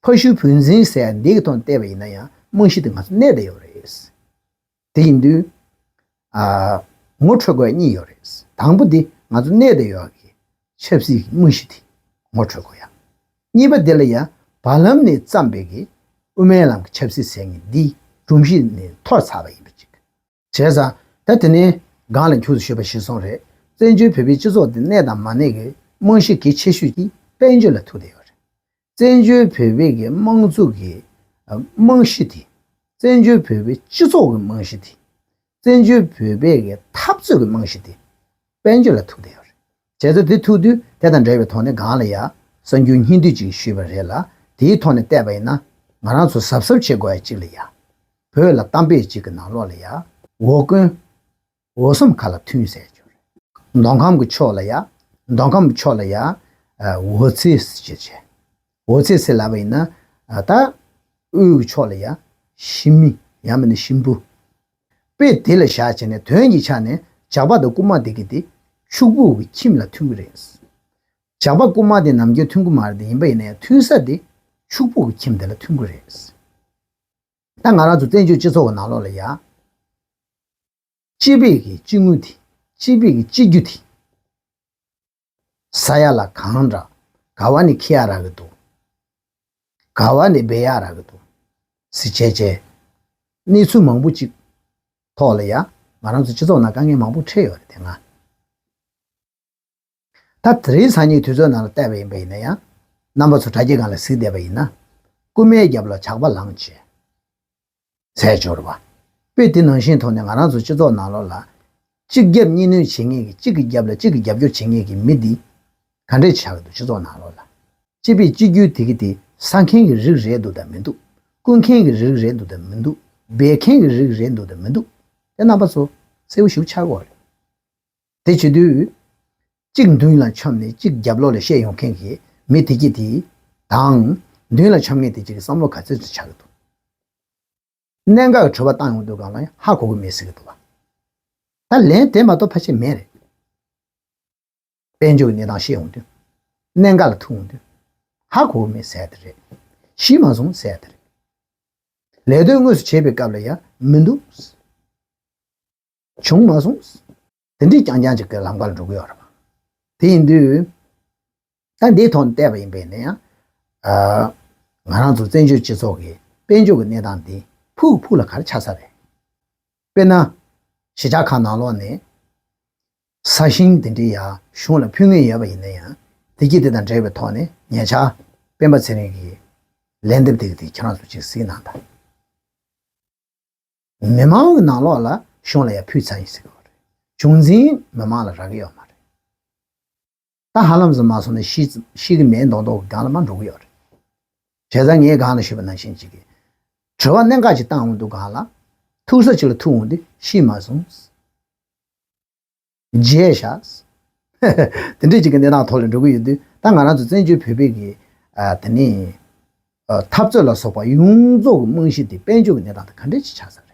ཕ་ཤུལ་བུ་འཛིན་ཟེར་ཡ་འདི་གི་ཐོག་ནས་བལྟས་པ་ཡིན་ན་ཡང་རྨང་གཞི་དེ་ང་ཚོ་གནས་བསྡད་ཡོད་རེད། དེ་ཡིན་དུས། ཨ། ངོ་འཕྲོད་དགོས་ཡ་གཉིས་ཡོད་རེད། དང་པོ་དེ་ང་ཚོ་གནས་བསྡད་ཡོད་ཀྱི་ཆབ་སྲིད་ཀྱི་རྨང་གཞི་དེ་ངོ་འཕྲོད་དགོས་ཡ། གཉིས་པ་དེ་ལ་ཡ་བར་ལམ་ནས་བརྩམས་པའི་གི་དབུ་མའི་ལམ་གྱི་ཆབ་སྲིད་ཟེར་མཁན་འདི་སྒྲོམ་གཞི་ནས་འཐོར་ཚར་བ་ཡིན་པ་ཅིག་བྱས་ཙང་ད་དེ་ནས་སྒང་ལ་ཁྱུག་ཙམ་ཞུས་པ་གཞིར་བཟུང་རེད། བཙན་བྱོལ་བོད་པའི་སྤྱི་ཚོགས་འདི་གནས་དང་མ་གནས་ཀྱི་རྨང་གཞི་གལ་ཆེ་ཤོས་དེ་དཔལ་འབྱོར་ལ་ཐུག་བསྡད་ཡོད་རེད། བཙན་བྱོལ་བོད་པའི་གི་དམངས་གཙོ་གི་རྨང་གཞི་དེ། བཙན་བྱོལ་བོད་པའི་སྤྱི་ཚོགས་ཀྱི་རྨང་གཞི་དེ། བཙན་བྱོལ་བོད་པའི་གི་འཐབ་རྩོད་ཀྱི་རྨང་གཞི་དེ་དཔལ་འབྱོར་ལ་ཐུག་བསྡད་ཡོད་རེད། བྱས་ཙང་དེ་ཐུག་དུས་དེ་དང་འབྲེལ་བའི་ཐོག་ནས་སྒང་ལ་ཡ་གསར་འགྱུར་སྙིང་བསྡུས་ཅིག་ཞུས་པ་རེད་ལ། དེའི་ཐོག་ནས་བལྟས་པ་ཡིན་ན་ང་རང་ཚོ་གཟབ་གཟབ་བྱེད་དགོས་ཡ་གཅིག་ལ་ཡ། བོད་ལ་གཏམ་དཔེ་གཅིག་གི་ནང་ལོགས་ལ་ཡ། འོ་ཀོན། འོ་ཟོམ་ཁ་ལ་ཐུན་ཟེར་གྱི་རེད། མདོ་ཁམས་ཀྱི་ཕྱོགས་ལ་ཡ། མདོ་ཁམས་ཀྱི་ཕྱོགས་ལ་ཡ། འོ་ཚེ་ཟེར་གྱི་རེད། འོ་ཚེ་ཟེར་ལབ་པ་ཡིན་ན། ད། དབུས་ཀྱི་ཕྱོགས་ལ་ཡ། ཞི་མི། ཡང་མིན་ན་ཞིམ་པོ། དཔེ་དེ་ལ་བཞག་བྱས་ནས་དོན་གྱི་ཆ་ནས་ཇག་པ་དང་རྐུན་མ་དེ་གི་དེ་ཕྱུག་པོ་གི་ཁྱིམ་ལ་ཐོན་གི་རེད། ཇག་པ་རྐུན་མ་དེ་ནམ་རྒྱུན་ཐོན་གི་མ་རེད་དེ། ཡིན་པ་ཡིན་ན་ཡང་ཐོན་ས་དེ་ཕྱུག་པོ་གི་ཁྱིམ་དེ་ལ་ཐོན་གི་རེད། ད་ང་རང་ཚོ་བཙན་བྱོལ་སྤྱི་ཚོགས་ཀྱི་ནང་ལོགས་ལ་ཡ། སྤྱི་པའི་གི་སྤྱི་དངུལ་དེ། སྤྱི་པའི་གི་སྤྱི་རྒྱུ་དེ། ཟ་ཡ་ལ་གང་འདྲ། ག་བ་ནས་འཁྱེར་ཡ་རག་གི་འདུག་ག་བ་ནས་སྦས་ཡ་རག་གི་འདུག་ཟེར་བྱས་བྱས། གནས་ཚུལ་མང་པོ་ཅིག་ཐོག་ལ་ཡ། ང་རང་ཚོ་སྤྱི་ཚོགས་ནང་དཀའ་ངལ་མང་པོ་འཕྲད་ཡོད་རེད་དེ་སྔ། ད་དེ་རིང་སང་ཉིན་དུས་ཚོད་ནང་ལ་བལྟས་པ་ཡིན་པ་ཡིན་ན་ཡང་། རྣམ་པ་ཚོ་དྲ་རྒྱའི་སྒང་ལ་གཟིགས་བསྡད་པ་ཡིན་ན། རྐུན་མའི་རྒྱབ་ལ་ཇག་པ་ལངས་བྱས། ཟེར་འབྱོར་བ། དཔེ་དེ་ནང་བཞིན་ཐོག་ནས་ང་རང་ཚོ་སྤྱི་ཚོགས་ནང་ལོགས་ལ། གཅིག་རྒྱབ་གཉིས་གནོན་བྱེད་མཁན་གྱི། གཅིག་གི་རྒྱབ་ལ་གཅིག་གིས་རྒྱབ་སྐྱོར་བྱེད་མཁན་གྱི་མི་འདི། ག་འདྲས་ཆགས་ཀྱི་འདུག་སྤྱི་ཚོགས་ནང་ལོགས་ལ། སྤྱི་པའི་སྤྱི་རྒྱུ་དེ་གི་དེ་ཟ་མཁན་གྱི་རིགས་རེད་འདུག་དང་མི་འདུག་རྐུ་མཁན་གྱི་རིགས་རེད་འདུག་དང་མི་འདུག་སྦས་མཁན་གྱི་རིགས་རེད་འདུག་དང་མི་འདུག་དེ་རྣམ་པ་ཚོ་གསལ་པོ་ཞིག་ཆགས་ཀྱི་ཡོད་རེད། དེ་བྱེད་དུས། གཅིག་མདུན་ལ་མཆོངས་ནས་གཅིག་རྒྱབ་ལོགས་ལ་བཤད་ཡོང་མཁན་གྱི་མི་དེ་གྱད་དེ་དང་། མདུན་ལ་མཆོངས་མཁན་དེ་གྱད་ཀྱི་བསམ་བློ་ག་ཚོད་ཅིག་ཆགས་ཀྱི་འདུག་གནད་འགག་གི་དྲི་བ་བཏང་ཡོང་དུས་སྒང་ལ་ཡང་ཧ་གོ་གི་མེད་ཟེར་གྱི་འདུག་བ། ད་ལན་དེ་མ་གཏོགས་ཕལ་ཆེར་མེད་རེད། དཔལ་འབྱོར་གྱི་གནས་སྟངས་ཤེས་ཡོང་དུས། གནད་འགག་ལ་ཐུག་ཡོང་དུས། ཧ་གོ་མེད་ཟེར་དེ་རེད། ཤེས་མ་སོང་ཟེར་དེ་རེད། ལས་དོན་དངོས་སུ་བྱེད་པའི་སྐབས་ལ་ཡང་མི་འདུག་བྱུང་མ་སོང་། དེ་འདྲའི་རྐྱང་རྐྱང་ཅིག་གི་ལམ་ཁར་འགྲོ་གི་ཡོད་རེད་པ། དེ་ཡིན་དུས། ད་འདིའི་ཐོག་ནས་བལྟས་པ་ཡིན་པས་ན་ཡང་། ཨ། ང་རང་ཚོ་བཙན་བྱོལ་སྤྱི་ཚོགས་ཀྱི་དཔལ་འབྱོར་གྱི་གནས་སྟངས་འདི་ཕུགས་ཕུགས་ལ་ག་རེ་ཆགས་ས་རེད། དཔེར་ན། གཞིས་ཆགས་ཁག་ནང་ལོགས་ནས། ས་ཞིང་དེ་འདྲའི་ཡ་གཞུང་ལ་ཕུལ་མཁན་ཡོད་པ་ཡིན་ན་ཡང་། དེ་གྱིས་དེ་དང་འབྲེལ་བའི་ཐོག་ནས་ཉེ་ཆར་སྤེན་པ་ཚེ་རིང་གིས་ལན་འདེབས་དེ་ག་དེ་ཁྱེད་རང་ཚོ་ཅིག་གཟིགས་གནང་དང་། མི་མང་གི་ནང་ལོགས་ལ་གཞུང་ལ་ཡ་ཕུལ་ཚར་ཡིན་ཟེར་གི་ཡོད་རེད། བྱུང་འཛིན་མི་མང་ལ་རག་གི་ཡོད་མ་རེད། ད་ཧ་ལམ་ཟིན་མ་སོང་ནས་ཤི་ཤི་གི་མེད་མདོག་མདོག་གི་སྒང་ལ་མར་འགྲོ་གི་ཡོད་རེད། བྱས་ཙང་ངས་སྒང་ལ་ཞུས་པ་ནང་བཞིན་ཅིག་གིས། དྲི་བ་གནད་འགག་ཅིག་བཏང་འོང་དུས་སྒང་ལ། ཐུག་ས་ཅིག་ལ་ཐུག་འོང་དུས་ཤི་མ་སོང་། བརྗེད་བཞག་དེ་འདྲས་ཅིག་གི་གནས་སྟངས་ཐོག་ལ་འགྲོ་གི་ཡོད་དུས། ད་ང་རང་ཚོ་བཙན་བྱོལ་བོད་པའི་གི། ཨ། དེ་ནས། ཨ། འཐབ་རྩོད་ལ་སོགས་པ་ཡོངས་རྫོགས་ཀྱི་རྨང་གཞི་དེ་དཔལ་འབྱོར་གྱི་གནས་སྟངས་དེ་ག་འདྲས་ཅིག་ཆགས་ས་རེད།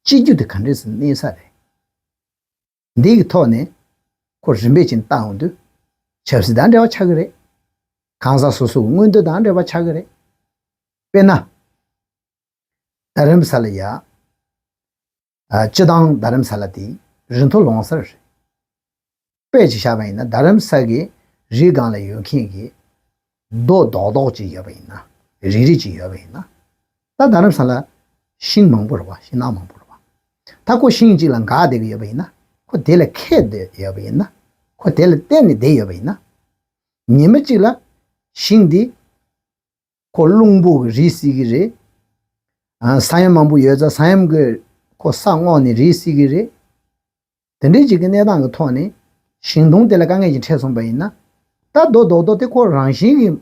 གཅིག་གྱུར་དེ་ག་འདྲས་སུ་གནས་ས་རེད། འདི་གི་ཐོག་ནས་ཁོ་རིམ་པས་ཅིག་བལྟ་འོང་དུས། ཆབ་སྲིད་དང་འབྲེལ་བ་ཆགས་ཀྱི་རེད། གང་ཟག་སོ་སོ་གི་མངོན་འདོད་དང་འབྲེལ་བ་ཆགས་ཀྱི་རེད། དཔེར་ན། རྡ་རམ་ས་ལ་ཡ། ཨ། སྤྱི་བཏང་རྡ་རམ་ས་ལ་དེ་རི་མཐོ་ལོང་ས་རེད། དཔེ་ཅིག་བཞག་པ་ཡིན་ན། རྡ་རམ་ས་གི་རི་སྒང་ལ་ཡོད་མཁན་གྱི་རྡོ་རྡོག་རྡོག་ཅིག་ཡོད་པ་ཡིན་ན། རིལ་རིལ་ཅིག་ཡོད་པ་ཡིན་ན། ད་རྡ་རམ་ས་ལ་ཤིང་མང་པོ་རེད་པ། ཤིང་ནགས་མང་པོ་རེད་པ། ད་ཁོ་ཤིང་གཅིག་ལ་འགག་བསྡད་ཀྱི་ཡོད་པ་ཡིན་ན། ཁོ་དེ་ལ་ཁད་བསྡད་ཡོད་པ་ཡིན་ན། ཁོ་དེ་ལ་བརྟེན་ནས་བསྡད་ཡོད་པ་ཡིན་ན། ཉི་མ་གཅིག་ལ་ཤིང་འདི་ཁོ་རླུང་བུ་གིས་རིལ་སྲིད་ཀྱི་རེད། ཨ། ས་ཡོམ་མང་པོ་ཡོད་ཙང་ས་ཡོམ་གྱིས་ཁོ་ས་སྔོག་ནས་རིལ་སྲིད་ཀྱི་རེད། དེ་འདྲའི་ཅིག་གི་གནས་སྟངས་ཀྱི་ཐོག་ནས་ཤིང་སྡོང་དེ་ལ་དཀའ་ངལ་ཅིག་འཕྲད་སོང་པ་ཡིན་ན། ད་རྡོ་རྡོག་རྡོག་དེ་ཁོ་རང་བཞིན་གྱིས་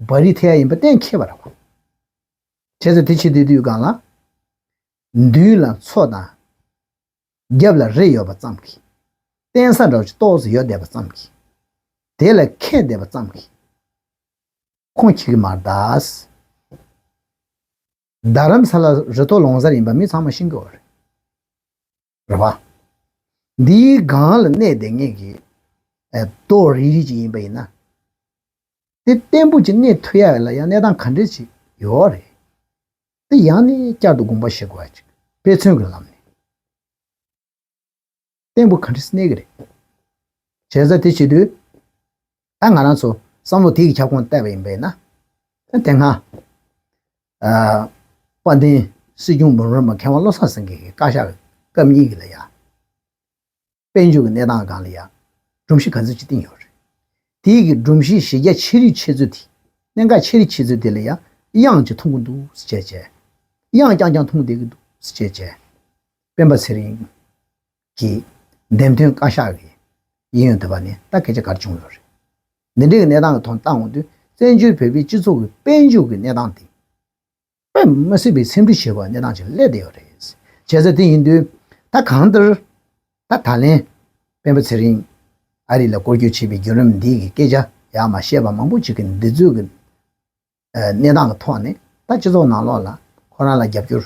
བ་རི་ཐེབས་ཡ་ཡིན་པ་གཏན་འཁེལ་བ་རེད་པ། བྱས་ཙང་དེ་བྱེད་དུས་དུས་སྒང་ལ། མདུན་ལ་མཚོ་དང་། རྒྱབ་ལ་རི་ཡོད་པ་ཙམ་གྱིས། བརྟེན་ས་འདྲ་བོ་ཅིག་ཏོག་ཙམ་ཡོད་བསྡད་པ་ཙམ་གྱིས། དེ་ལ་ཁད་བསྡད་པ་ཙམ་གྱིས། ཁུངས་འཁྱོལ་གྱི་མ་རེད་ད། རྡ་རམ་ས་ལ་རི་མཐོ་ལོང་ས་ཡིན་པ་མི་ཚང་མ་ཤེས་ཀྱི་ཡོད་རེད། རེད་པ། འདིའི་སྒང་ལ་གནས་བསྡད་མཁན་གྱི། ཨ། རྡོ་རིལ་རིལ་ཅིག་ཡིན་པ་ཡིན་ན། དེ་བརྟན་པོ་ཅིག་གནས་ཐུབ་ཡ་ལ་ཡང་གནས་སྟངས་ག་འདྲ་ཅིག་ཡོད་རེད། དེ་ཡང་ནས་བསྐྱར་དུ་དགོངས་པ་བཞེས་དགོས་པ་ཅིག་དཔེ་མཚོན་གྱི་ལམ་ནས། བརྟན་པོ་ག་འདྲས་གནས་ཀྱི་རེད། བྱས་ཙང་དེ་བྱེད་དུས། ད་ང་རང་ཚོ་བསམ་བློ་དེ་གི་ཁྱབ་ཁོངས་བལྟས་པ་ཡིན་པས་ན། ད་དེ་སྔ། ཨ། དཔལ་ལྡན་སྲིད་སྐྱོང་འབུམ་རམས་པ་མཁས་དབང་བློ་བཟང་སེང་གེ་གི་བཀའ་ཤག་སྐབས་གཉིས་ཀྱི་ལ་ཡ། དཔལ་འབྱོར་གྱི་གནས་སྟངས་སྒང་ལ་ཡ། སྒྲོམ་གཞི་ག་ཚོད་ཅིག་བཏིང་ཡོད་རེད། དེའི་གི་སྒྲོམ་གཞི་གཞི་རྒྱ་ཆེ་རིགས་ཆེ་ཚོད་དེ། གནད་འགག་ཆེ་རིགས་ཆེ་ཚོད་དེ་ལ་ཡ། གཡང་ཅིག་འཐུང་གི་འདུག་ཟེར་བྱས་བྱས། གཡང་རྐྱང་རྐྱང་འཐུང་བསྡད་ཀྱི་འདུག་ཟེར་བྱས་བྱས། སྤེན་པ་ཚེ་རིང་གི་འདེམས་ཐོན་བཀའ་ཤག་གི་གཡས་གཡོན་དེ་པ་ནས་ད་སྐད་ཆ་ག་རེ་བྱུང་ཡོད་རེད། འདི་འདྲའི་གི་གནས་སྟངས་ཀྱི་ཐོག་བཏང་འོང་དུས། བཙན་བྱོལ་བོད་པའི་སྤྱི་ཚོགས་ཀྱི་དཔལ་འབྱོར་གྱི་གནས་སྟངས་དེ། དཔེ་མི་སྲིད་པའི་སེམས་ཁྲལ་བྱེད་དགོས་པའི་གནས་སྟངས་ཅིག་སླེབས་བསྡད་ཡོད་རེད། བྱས་ཙང་དེ་ཡིན་དུས། ད་གང་ལྟར། ད་ད་ལན། སྤེན་པ་ཚེ་རིང་ཨ་རི་ལ་སྐོར་སྐྱོད་བྱས་པའི་བརྒྱུད་རིམ་འདི་གི་སྐད་ཆ་ཡག་མ་བཤད་པ་མང་པོ་ཅིག་གི་འདི་ཚོའི་གི། ཨ། གནས་སྟངས་ཀྱི་ཐོག་ནས་ད་སྤྱི་ཚོགས་ནང་ལོགས་ལ་ཁོ་རང་ལ་རྒྱབ་སྐྱོར་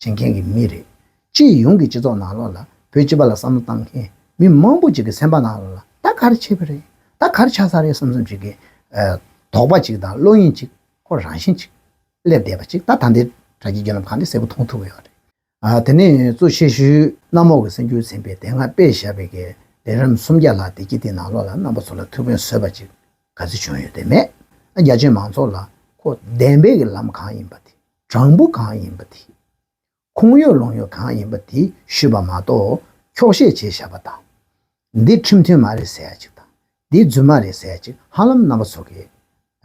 བྱེད་མཁན་གྱི་མི་རེད། སྤྱི་ཡོངས་ཀྱི་སྤྱི་ཚོགས་ནང་ལོགས་ལ་བོད་སྤྱི་པ་ལ་བསམ་བློ་བཏང་མཁན་མི་མང་པོ་ཅིག་གི་སེམས་པ་ནང་ལོགས་ལ་ད་ག་རེ་བྱས་པ་རེད། ད་ག་རེ་ཆགས་ས་རེད་བསམ་བསམ་ཅིག་གི། ཨ། དོགས་པ་ཅིག་དང་བློ་གཡེང་ཅིག་ཁོ་རང་བཞིན་ཅིག་སླེབས་བསྡད་པ་ཅིག་ད་ད་ལྟའི་དྲ་རྒྱའི་བརྒྱུད་ལམ་ཁག་འདི་གསལ་པོ་མཐོང་ཐུབ་ཀྱི་ཡོད་རེད། ཨ། དེ་ནས་གཙོ་ཆེ་ཤོས་གནམ་འོག་གི་གསར་འགྱུར་ཚན་པས་དེ་སྔ་སྤེལ་བཞག་པའི་གི་ལས་རིམ་སུམ་བརྒྱ་ལྷག་དེ་གྱད་དེ་ནང་ལོགས་ལ་རྣམ་པ་ཚོ་ལ་ཐུགས་ཕན་གསོས་པ་ཅིག་ག་ཚོད་བྱུང་ཡོད་དེ་མེད། རྒྱ་ཆེའི་མང་ཚོགས་ལ་ཁོ་བདེན་པའི་གི་ལམ་གང་ཡིན་པ་དེ། དྲང་པོ་གང་ཡིན་པ་དེ། ཁུངས་ཡོད་ལུང་ཡོད་གང་ཡིན་པ་དེ་ཞུས་པ་མ་གཏོགས། འཁྱོག་བཤད་བྱས་བཞག་པ་དང་། འདི་ཁྲིམས་མཐུན་མ་རེད་ཟེར་ཡ་ཅིག་དང་། འདི་རྫུན་མ་རེད་ཟེར་ཡ་ཅིག་ཧ་ལམ་རྣམ་པ་ཚོ་གིས།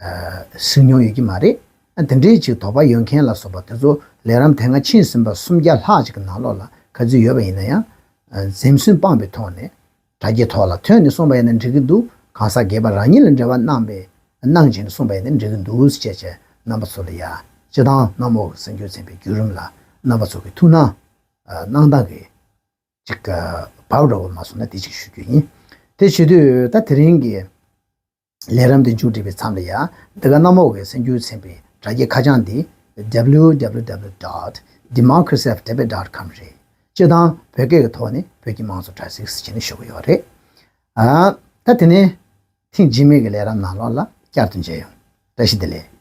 ཨ། གཟིགས་མྱོང་ཡོད་ཀྱི་མ་རེད། ཨ། དེ་འདྲའི་ཅིག་དོགས་པ་ཡོད་མཁན་ལ་སོགས་པ་དེ་ཚོ་ལས་རིམ་དེ་སྔ་ཕྱིན་ཟིན་པ་སུམ་བརྒྱ་ལྷག་ཅིག་གི་ནང་ལོགས་ལ་ག་ཚོད་ཡོད་པ་ཡིན་ན་ཡང་། ཨ། འཛེམ་ཟོན་སྤངས་པའི་ཐོག་ནས། དྲ་རྒྱའི་ཐོག་ལ་ཐོན་ནས་གསུངས་པ་ཡིན་ན་འགྲིག་གི་འདུག་གང་ཟག་སྒེར་པ་རང་ཉིད་ལ་འབྲེལ་བ་གནང་བའི། གནང་བྱས་ནས་གསུངས་པ་ཡིན་ན་འགྲིག་གི་འདུག་ཟེར་བྱས་བྱས་རྣམ་པ་ཚོ་ལ་ཡ། སྤྱི་བཏང་གནམ་འོག་གི་གསར་འགྱུར་ཚན་པའི་བརྒྱུད་རིམ་ལ་རྣམ་པ་ཚོ་གི་ཐུགས་སྣང་། ཨ། གནང་སྟངས་ཀྱི་ཅིག་ཨ། བབ་འགྲོ་བ་མ་སོང་ན་དེ་ཅིག་ཞུ་རྒྱུ་ཡིན། དེ་བྱེད་དུས་ད་དེ་རིང་གི་ལས་རིམ་འདི་མཇུག་སྒྲིལ་བའི་མཚམས་ལ་ཡ། འདི་ག་གནམ་འོག་གི་གསར་འགྱུར་ཚན་པའི་དྲ་རྒྱའི་ཁ་བྱང་འདི་www dot democracy of tibet dot com རེད། སྤྱི་བཏང་བོད་སྐད་ཀྱི་ཐོག་ནས་བོད་ཀྱི་དམངས་གཙོ་དྲ་ཚིགས་ཟེར་བྱས་ནས་ཞུ་གི་ཡོད་རེད། ཨ། ད་དེ་ནས་ཐེངས་རྗེས་མའི་གི་ལས་རིམ་ནང་ལོགས་ལ་བསྐྱར་དུ་མཇལ་ཡོང་། བཀྲ་ཤིས་བདེ་ལེགས།